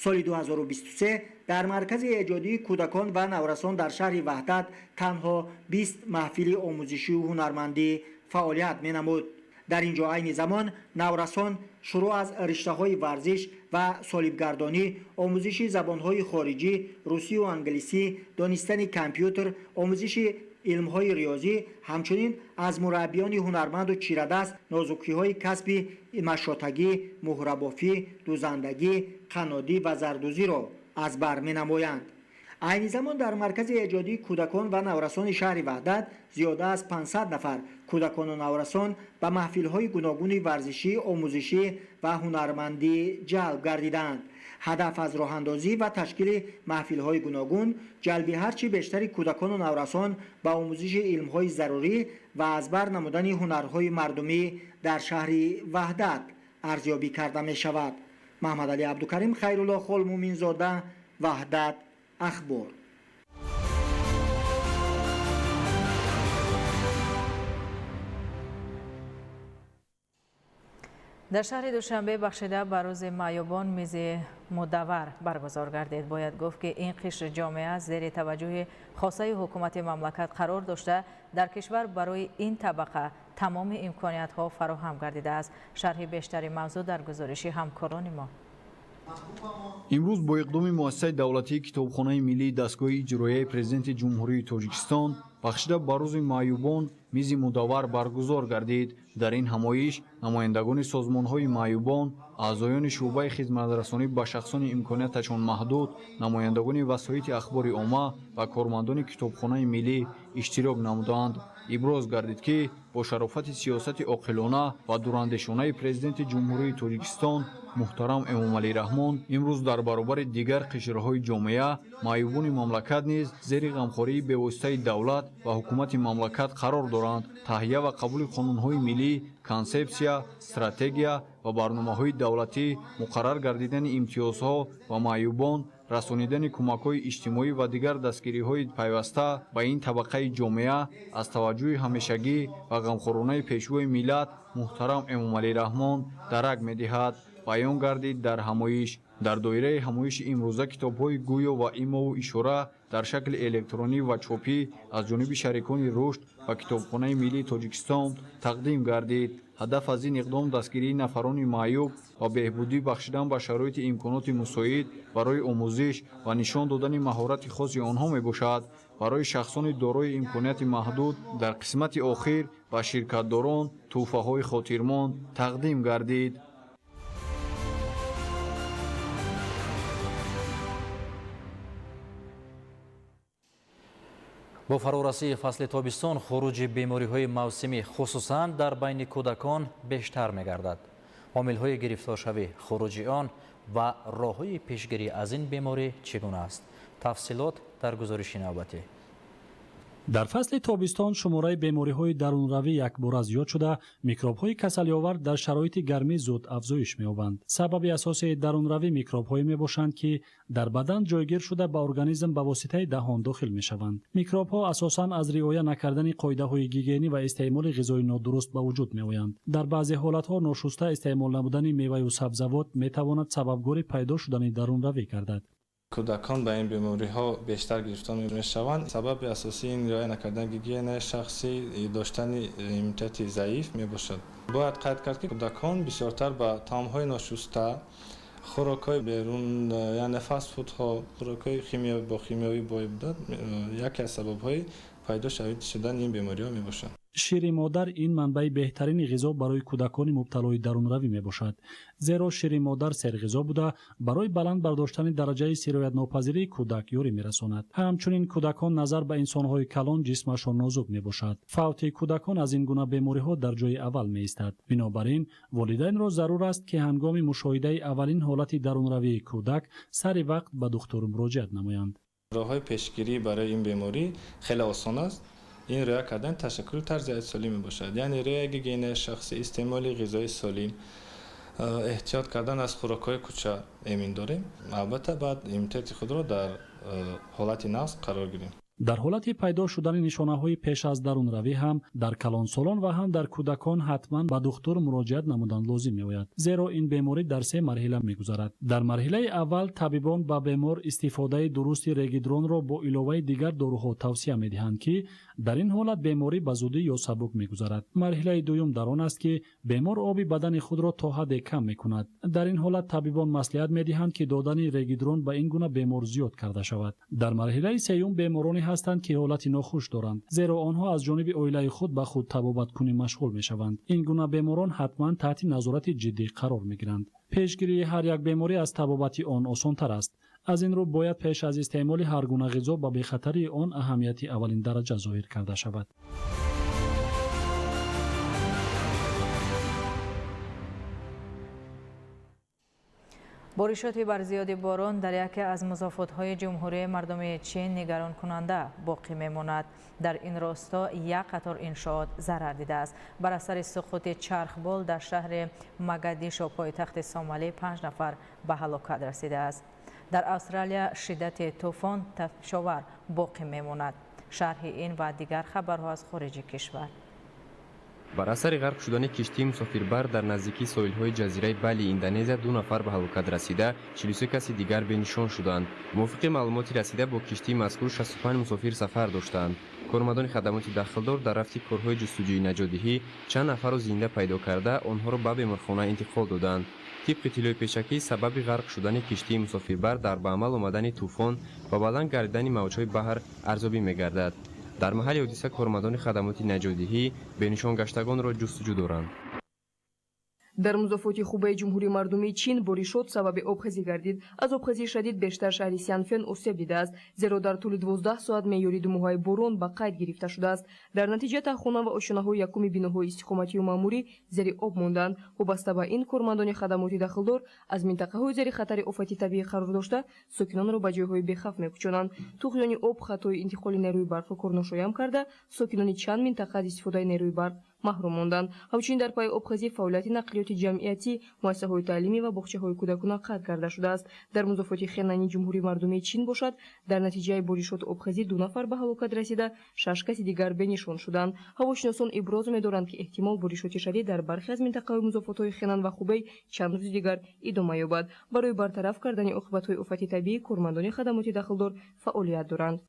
Соли 2023 дар маркази эҷодии кӯдакон ва наврасон дар шаҳри Ваҳдат танҳо 20 маҳфили омӯзишию ҳунармандӣ фаъолият менамуд. Дар ин ҷо айни замон наврасон шурӯъ аз риштаҳои варзиш ва солибгардонӣ, омӯзиши забонҳои хориҷӣ, русию англисӣ, донистани компютер, омӯзиши илмҳои риёзӣ, ҳамчунин аз мураббиёни ҳунарманду чирадаст нозукиҳои касби машотагӣ, муҳрабофӣ, дузандагӣ, қаннодӣ ва зардӯзиро аз бар менамоянд. Айни замон дар маркази эҷодии кӯдакон ва наврасони шаҳри Ваҳдат зиёда аз 500 нафар кӯдакону наврасон ба маҳфилҳои гуногуни варзишӣ, омӯзишӣ ва ҳунармандӣ ҷалб гардидаанд. Ҳадаф аз роҳандозӣ ва ташкили маҳфилҳои гуногун ҷалби ҳарчи бештари кӯдакону наврасон ба омӯзиши илмҳои зарурӣ ва аз бар намудани ҳунарҳои мардумӣ дар шаҳри Ваҳдат арзёбӣ карда мешавад. Маҳмадалӣ Абдукарим, Хайрулло Холмуминзода, Ваҳдат, Ахбор. Дар шаҳри Душанбе бахшида ба рӯзи маъюбон мизи мудаввар баргузор гардид. Бояд гуфт, ки ин қишри ҷомеа зери таваҷҷӯҳи хосаи ҳукумати мамлакат қарор дошта, дар кишвар барои ин табақа тамоми имкониятҳо фароҳам гардидааст. Шарҳи бештари мавзӯъ дар гузориши ҳамкорони мо. Имрӯз бо иқдоми муассисаи давлатии Китобхонаи миллии дастгоҳи иҷроияи Президенти Ҷумҳурии Тоҷикистон бахшида ба рӯзи маъюбон мизи мудаввар баргузор гардид. Дар ин ҳамоиш намояндагони созмонҳои маъюбон, аъзоёни шӯъбаи хизматрасонӣ ба шахсони имконияташон маҳдуд, намояндагони васоити ахбори омма ва кормандони Китобхонаи миллӣ иштирок намуданд. Иброз гардид, ки бо шарофати сиёсати оқилона ва дурандешонаи Президенти Ҷумҳурии Тоҷикистон муҳтарам Эмомалӣ Раҳмон имрӯз дар баробари дигар қишрҳои ҷомеа маъюбони мамлакат низ зери ғамхории бевоситаи давлат ва ҳукумати мамлакат қарор доранд. доранд. Таҳия ва қабули қонунҳои миллӣ, консепсия, стратегия ва барномаҳои давлатӣ, муқаррар гардидани имтиёзҳо ба маъюбон, расонидани кӯмакҳои иҷтимоӣ ва дигар дастгириҳои пайваста ба ин табақаи ҷомеа аз таваҷҷӯҳи ҳамешагӣ ва ғамхоронаи Пешвои миллат муҳтарам Эмомалӣ Раҳмон дарак медиҳад, баён гардид дар ҳамоиш. Дар доираи ҳамоиши имрӯза китобҳои гӯё ва имову ишора дар шакли электронӣ ва чопӣ аз ҷониби шарикони рушд ва Китобхонаи миллии Тоҷикистон тақдим гардид. Ҳадаф аз ин иқдом дастгирии нафарони маъюб ва беҳбудӣ бахшидан ба шароити имконоти мусоид барои омӯзиш ва нишон додани маҳорати хоси онҳо мебошад. Барои шахсони дорои имконияти маҳдуд дар қисмати охир ба ширкатдорон тӯҳфаҳои хотирмон тақдим гардид. Бо фарорасии фасли тобистон хуруҷи бемориҳои мавсимӣ, хусусан дар байни кӯдакон, бештар мегардад. Омилҳои гирифторшавӣ, хуруҷи он ва роҳҳои пешгирӣ аз ин беморӣ чӣ гуна аст? Тафсилот дар гузориши навбатӣ. Дар фасли тобистон шумораи бемориҳои дарунравӣ якбора зиёд шуда, микробҳои касалиовар дар шароити гармӣ зуд афзоиш меёбанд. Сабаби асосии дарунравӣ микробҳое мебошанд, ки дар бадан ҷойгир шуда ба организм ба воситаи даҳон дохил мешаванд. Микробҳо асосан аз риоя накардани қоидаҳои гигиенӣ ва истеъмоли ғизои нодуруст ба вуҷуд меоянд. Дар баъзе ҳолатҳо ношуста истеъмол намудани меваю сабзавот метавонад сабабгори пайдо шудани дарунравӣ гардад. Кӯдакон ба ин бемориҳо бештар гирифтор мешаванд. Сабаби асосии ин риоя накардани гигиенаи шахсӣ, доштани иммунитети заиф мебошад. Бояд қайд кард, ки кӯдакон бисёртар ба таомҳои ношуста, хӯрокҳои берун, яъне фастфудҳо, хӯрокҳои бо химиёвӣ бой буда, яке аз сабабҳои пайдо шудани ин бемориҳо мебошад. Шири модар ин манбаи беҳтарини ғизо барои кӯдакони мубталои дарунравӣ мебошад, зеро шири модар серғизо буда барои баланд бардоштани дараҷаи сироятнопазирии кӯдак ёрӣ мерасонад. Ҳамчунин кӯдакон назар ба инсонҳои калон ҷисмашон нозук мебошад. Фавти кӯдакон аз ин гуна бемориҳо дар ҷои аввал меистад. Бинобар ин волидайнро зарур аст, ки ҳангоми мушоҳидаи аввалин ҳолати дарунравии кӯдак сари вақт ба духтур муроҷиат намоянд. Роҳҳои пешгирӣ барои ин беморӣ хеле осон аст. Ин риоя кардани ташаккули тарзи ҳаёти солим мебошад, яъне риояи гигиенаи шахсӣ, истеъмоли ғизои солим, эҳтиёт кардан аз хӯрокҳои кӯча эмин дорем. Албатта баъд иммунитети худро дар ҳолати нақс қарор гирем. Дар ҳолати пайдо шудани нишонаҳои пеш аз дарунравӣ ҳам дар калонсолон ва ҳам дар кӯдакон ҳатман ба духтур муроҷиат намудан лозим меояд, зеро ин беморӣ дар се марҳила мегузарад. Дар марҳилаи аввал табибон ба бемор истифодаи дурусти регидронро бо иловаи дигар доруҳо тавсия медиҳанд, ки дар ин ҳолат беморӣ ба зудӣ ё сабук мегузарад. Марҳилаи дуюм дар он аст, ки бемор оби бадани худро то ҳадде кам мекунад. Дар ин ҳолат табибон маслиҳат медиҳанд, ки додани регидрон ба ин гуна бемор зиёд карда шавад. Дар марҳилаи сеюм бемороне ҳастанд, ки ҳолати нохуш доранд, зеро онҳо аз ҷониби оилаи худ ба худ табобаткунӣ машғул мешаванд. Ин гуна беморон ҳатман таҳти назорати ҷиддӣ қарор мегиранд. Пешгирии ҳар як беморӣ аз табобати он осонтар аст. Аз ин рӯ бояд пеш аз истеъмоли ҳар гуна ғизо ба бехатарии он аҳамияти аввалин дараҷа зоҳир карда шавад. Боришоти барзиёди борон дар яке аз музофотҳои Ҷумҳурии мардумии Чин нигаронкунанда боқӣ мемонад. Дар ин росто як қатор иншоот зарар дидааст. Бар асари суқути чархбол дар шаҳри Магадишо, пойтахти Сомалӣ, 5 нафар ба ҳалокат расидааст. Дар Австралия шиддати тӯфон тафшовар боқӣ мемонад. Шарҳи ин ва дигар хабарҳо аз хориҷи кишвар. Бар асари ғарқ шудани киштии мусофирбар дар наздикии соҳилҳои ҷазираи Бали Индонезия 2 нафар ба ҳалокат расида, 43 каси дигар бенишон шуданд. Мувофиқи маълумоти расида бо киштии мазкур 65 мусофир сафар доштанд. Кормандони хадамоти дахлдор дар рафти корҳои ҷустуҷӯи наҷотдиҳӣ чанд нафарро зинда пайдо карда, онҳоро ба беморхона интиқол доданд. Тибқи иттилои пешакӣ, сабаби ғарқ шудани киштии мусофирбар дар ба амал омадани тӯфон ва баланд гардидани мавҷҳои баҳр арзёбӣ мегардад. Дар маҳалли ҳодиса кормандони хадамоти наҷотдиҳӣ бенишонгаштагонро ҷустуҷӯ доранд. Дар музофоти Хубаи Ҷумҳурии Мардумии Чин боришот сабаби обхезӣ гардид. Аз обхезии шадид бештар шаҳри Сянфен осеб дидааст, зеро дар тӯли 12 соат меъёри думоҳаи борон ба қайд гирифта шудааст. Дар натиҷа таҳхона ва ошёнаҳои якуми биноҳои истиқоматию маъмурӣ зери об монданд. Вобаста ба ин, кормандони хадамоти дахлдор аз минтақаҳои зери хатари офати табиӣ қарор дошта, сокинонро ба ҷойҳои бехавф мекӯчонанд. Туғёни об хатои интиқоли нерӯи барқро корношоям карда, сокинони чанд минтақа аз истифодаи нерӯи барқ маҳрум монданд. Ҳамчунин дар пайи обхезӣ фаъолияти нақлиёти ҷамъиятӣ, муассисаҳои таълимӣ ва боғчаҳои кӯдакона қатъ карда шудааст. Дар музофоти Хенани Ҷумҳурии Мардумии Чин бошад, дар натиҷаи боришоту обхезӣ 2 нафар ба ҳалокат расида, 6 каси дигар бенишон шуданд. Ҳавошиносон иброз медоранд, ки эҳтимол боришоти шадид дар бархе аз минтақаҳои музофотҳои Хенан ва Хубей чанд рӯзи дигар идома ёбад. Барои бартараф кардани оқибатҳои офати табиӣ кормандони хадамоти дахлдор фаъолият доранд.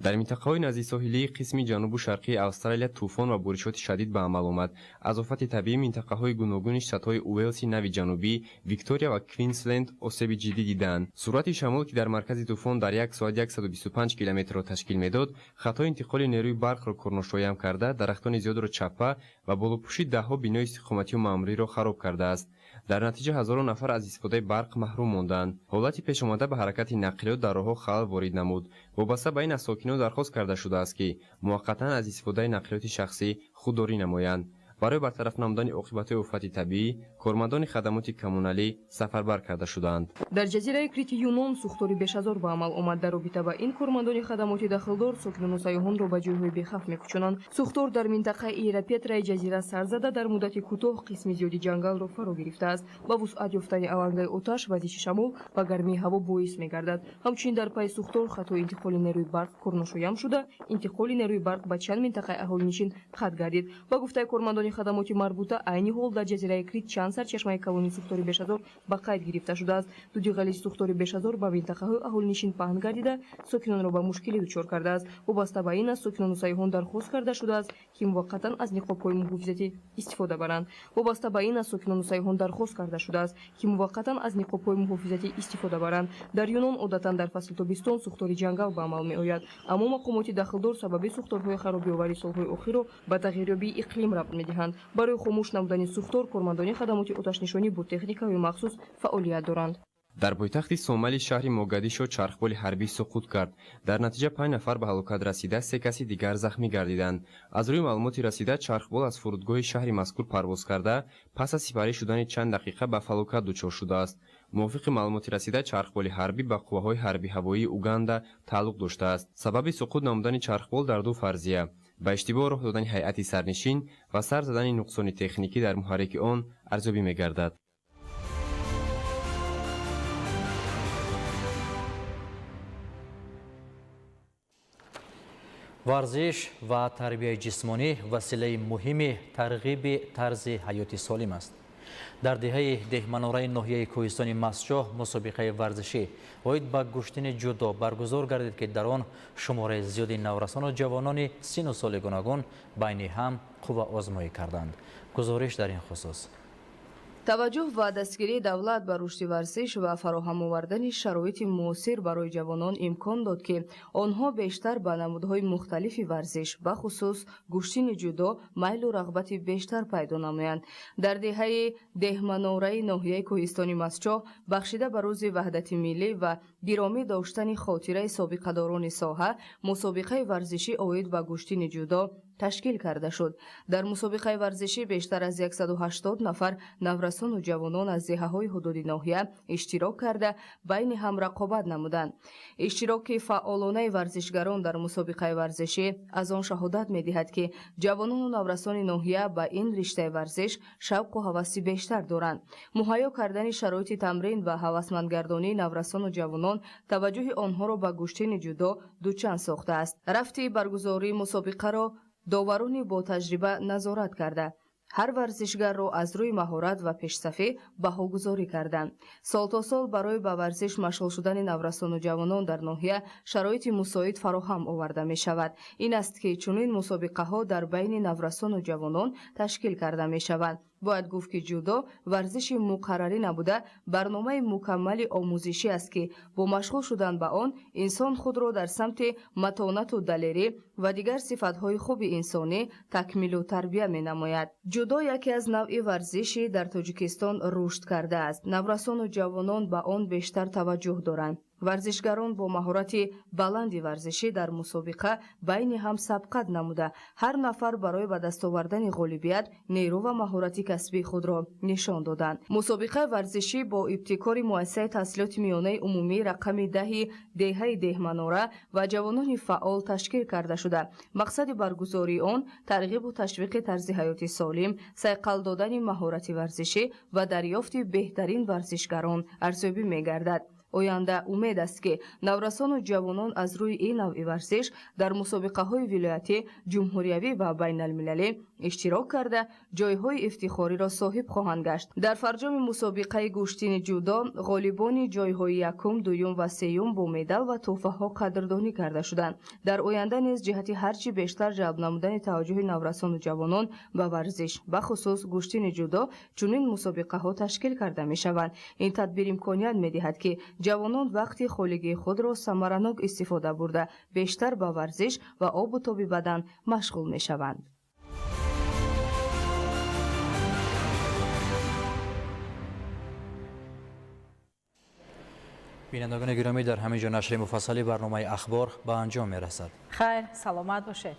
Дар минтақаҳои наздисоҳилии қисми ҷанубу шарқии Австралия тӯфон ва боришоти шадид ба амал омад. Аз офати табиӣ минтақаҳои гуногуни штатҳои Уэлси нави ҷанубӣ, Виктория ва Квинсленд осеби ҷиддӣ диданд. Суръати шамол, ки дар маркази тӯфон дар як соат 125 километрро ташкил медод, хатҳои интиқоли нерӯи барқро корношоям карда, дарахтони зиёдро чаппа ва болопӯши даҳҳо бинои истиқоматию маъмуриро хароб кардааст. Дар натиҷа ҳазорон нафар аз истифодаи барқ маҳрум монданд. Ҳолати пешомада ба ҳаракати нақлиёт дар роҳҳо халал ворид намуд. Вобаста ба ин аз сокинон дархост карда шудааст, ки муваққатан аз истифодаи нақлиёти шахсӣ худдорӣ намоянд. Барои бартараф намудани оқибатҳои офати табиӣ кормандони хадамоти коммуналӣ сафарбар карда шуданд. Дар ҷазираи Крити Юнон сӯхтори бешазор ба амал омад. Дар робита ба ин кормандони хадамоти дахлдор сокинону сайёҳонро ба ҷойҳои бехавф мекӯчонанд. Сӯхтор дар минтақаи Иерапетраи ҷазира сар зада, дар муддати кӯтоҳ қисми зиёди ҷангалро фаро гирифтааст. Ба вусъат ёфтани алангаи оташ, вазиши шамол ва гармии ҳаво боис мегардад. Ҳамчунин дар пайи сӯхтор хатои интиқоли нерӯи барқ корношоям шуда, интиқоли нерӯи барқ ба чанд минтақаи аҳолинишин қатъ гардид. Ба гуфтаи кормандони хадамоти марбута, айни ҳол дар ҷазираи Крит чанд сарчашмаи калони сӯхтори бешазор ба қайд гирифта шудааст. Дуди ғализи сӯхтори бешазор ба минтақаҳои аҳолинишин паҳн гардида, сокинонро ба мушкилӣ дучор кардааст. Вобаста ба ин аз сокинону сайёҳон дархост карда шудааст, ки муваққатан аз ниқобҳои муҳофизатӣ истифода баранд. Вобаста ба ин аз сокинону сайёҳон дархост карда шудааст, ки муваққатан аз ниқобҳои муҳофизатӣ истифода баранд. Дар Юнон одатан дар фасли тобистон сӯхтори ҷангал ба амал меояд, аммо мақомоти дахлдор сабаби сӯхторҳои харобиовари солҳои охирро ба тағйирёбии иқлим рабт медиҳанд. Барои хомӯш намудани сӯхтор кормандони хадамоти оташнишонӣ бо техникаҳои махсус фаъолият доранд. Дар пойтахти Сомали шаҳри Могадишо чархболи ҳарбӣ суқут кард. Дар натиҷа 5 нафар ба ҳалокат расида, 3 каси дигар захмӣ гардиданд. Аз рӯи маълумоти расида, чархбол аз фурудгоҳи шаҳри мазкур парвоз карда, пас аз сипарӣ шудани чанд дақиқа ба фалокат дучор шудааст. Мувофиқи маълумоти расида, чархболи ҳарбӣ ба қувваҳои ҳарбиҳавоии Уганда тааллуқ доштааст. Сабаби суқут намудани чархбол дар ду фарзия: ба иштибоҳ роҳ додани ҳайати сарнишин ва сар задани нуқсони техникӣ дар муҳаррики он арзёбӣ мегардад. Варзиш ва тарбияи ҷисмонӣ василаи муҳими тарғиби тарзи ҳаёти солим аст. Дар деҳаи Деҳманораи ноҳияи Кӯҳистони Мастчоҳ мусобиқаи варзишӣ оид ба гӯштини ҷудо баргузор гардид, ки дар он шумораи зиёди наврасону ҷавонони сину соли гуногун байни ҳам қувваозмоӣ карданд. Гузориш дар ин хусус. Таваҷҷӯҳ ва дастгирии давлат ба рушди варзиш ва фароҳам овардани шароити муосир барои ҷавонон имкон дод, ки онҳо бештар ба намудҳои мухталифи варзиш, бахусус гӯштини ҷудо, майлу рағбати бештар пайдо намоянд. Дар деҳаи Деҳманораи ноҳияи Кӯҳистони Мастчоҳ бахшида ба рӯзи ваҳдати миллӣ ва гиромӣ доштани хотираи собиқадорони соҳа мусобиқаи варзишӣ оид ба гӯштини ҷудо ташкил карда шуд. Дар мусобиқаи варзишӣ бештар аз 180 нафар наврасону ҷавонон аз деҳаҳои ҳудуди ноҳия иштирок карда, байни ҳам рақобат намуданд. Иштироки фаъолонаи варзишгарон дар мусобиқаи варзишӣ аз он шаҳодат медиҳад, ки ҷавонону наврасони ноҳия ба ин риштаи варзиш шавқу ҳаваси бештар доранд. Муҳайё кардани шароити тамрин ва ҳавасмандгардонии наврасону ҷавонон таваҷҷӯҳи онҳоро ба гӯштини ҷудо дучанд сохтааст. Рафти баргузории мусобиқаро доварони бо таҷриба назорат карда, ҳар варзишгарро аз рӯи маҳорат ва пешсафӣ баҳогузорӣ карданд. Сол то сол барои ба варзиш машғул шудани наврасону ҷавонон дар ноҳия шароити мусоид фароҳам оварда мешавад. Ин аст, ки чунин мусобиқаҳо дар байни наврасону ҷавонон ташкил карда мешаванд. Бояд гуфт, ки ҷудо варзиши муқаррарӣ набуда, барномаи мукаммали омӯзишӣ аст, ки бо машғул шудан ба он инсон худро дар самти матонату далерӣ ва дигар сифатҳои хуби инсонӣ такмилу тарбия менамояд. Ҷудо яке аз навъи варзиши дар Тоҷикистон рушд кардааст. Наврасону ҷавонон ба он бештар таваҷҷӯҳ доранд. Варзишгарон бо маҳорати баланди варзишӣ дар мусобиқа байни ҳам сабқат намуда, ҳар нафар барои ба даст овардани ғолибият нерӯ ва маҳорати касбии худро нишон доданд. Мусобиқаи варзишӣ бо ибтикори муассисаи таҳсилоти миёнаи умумии рақами 10 деҳаи Деҳманора ва ҷавонони фаъол ташкил карда шуда, мақсади баргузории он тарғибу ташвиқи тарзи ҳаёти солим, сайқал додани маҳорати варзишӣ ва дарёфти беҳтарин варзишгарон арзёбӣ мегардад. Оянда умед аст, ки наврасону ҷавонон аз рӯи ин навъи варзиш дар мусобиқаҳои вилоятӣ, ҷумҳуриявӣ ва байналмилалӣ иштирок карда, ҷойҳои ифтихориро соҳиб хоҳанд гашт. Дар фарҷоми мусобиқаи гӯштини ҷудо ғолибони ҷойҳои якум, дуюм ва сеюм бо медал ва тӯҳфаҳо қадрдонӣ карда шуданд. Дар оянда низ ҷиҳати ҳарчи бештар ҷалб намудани таваҷҷӯҳи наврасону ҷавонон ба варзиш, бахусус гӯштини ҷудо, чунин мусобиқаҳо ташкил карда мешаванд. Ин тадбир имконият медиҳад, ки ҷавонон вақти холигии худро самаранок истифода бурда, бештар ба варзиш ва обу тоби бадан машғул мешаванд. Бинандагони гиромӣ, дар ҳамин ҷо нашри муфассали барномаи «Ахбор» ба анҷом мерасад. Хайр, саломат бошед.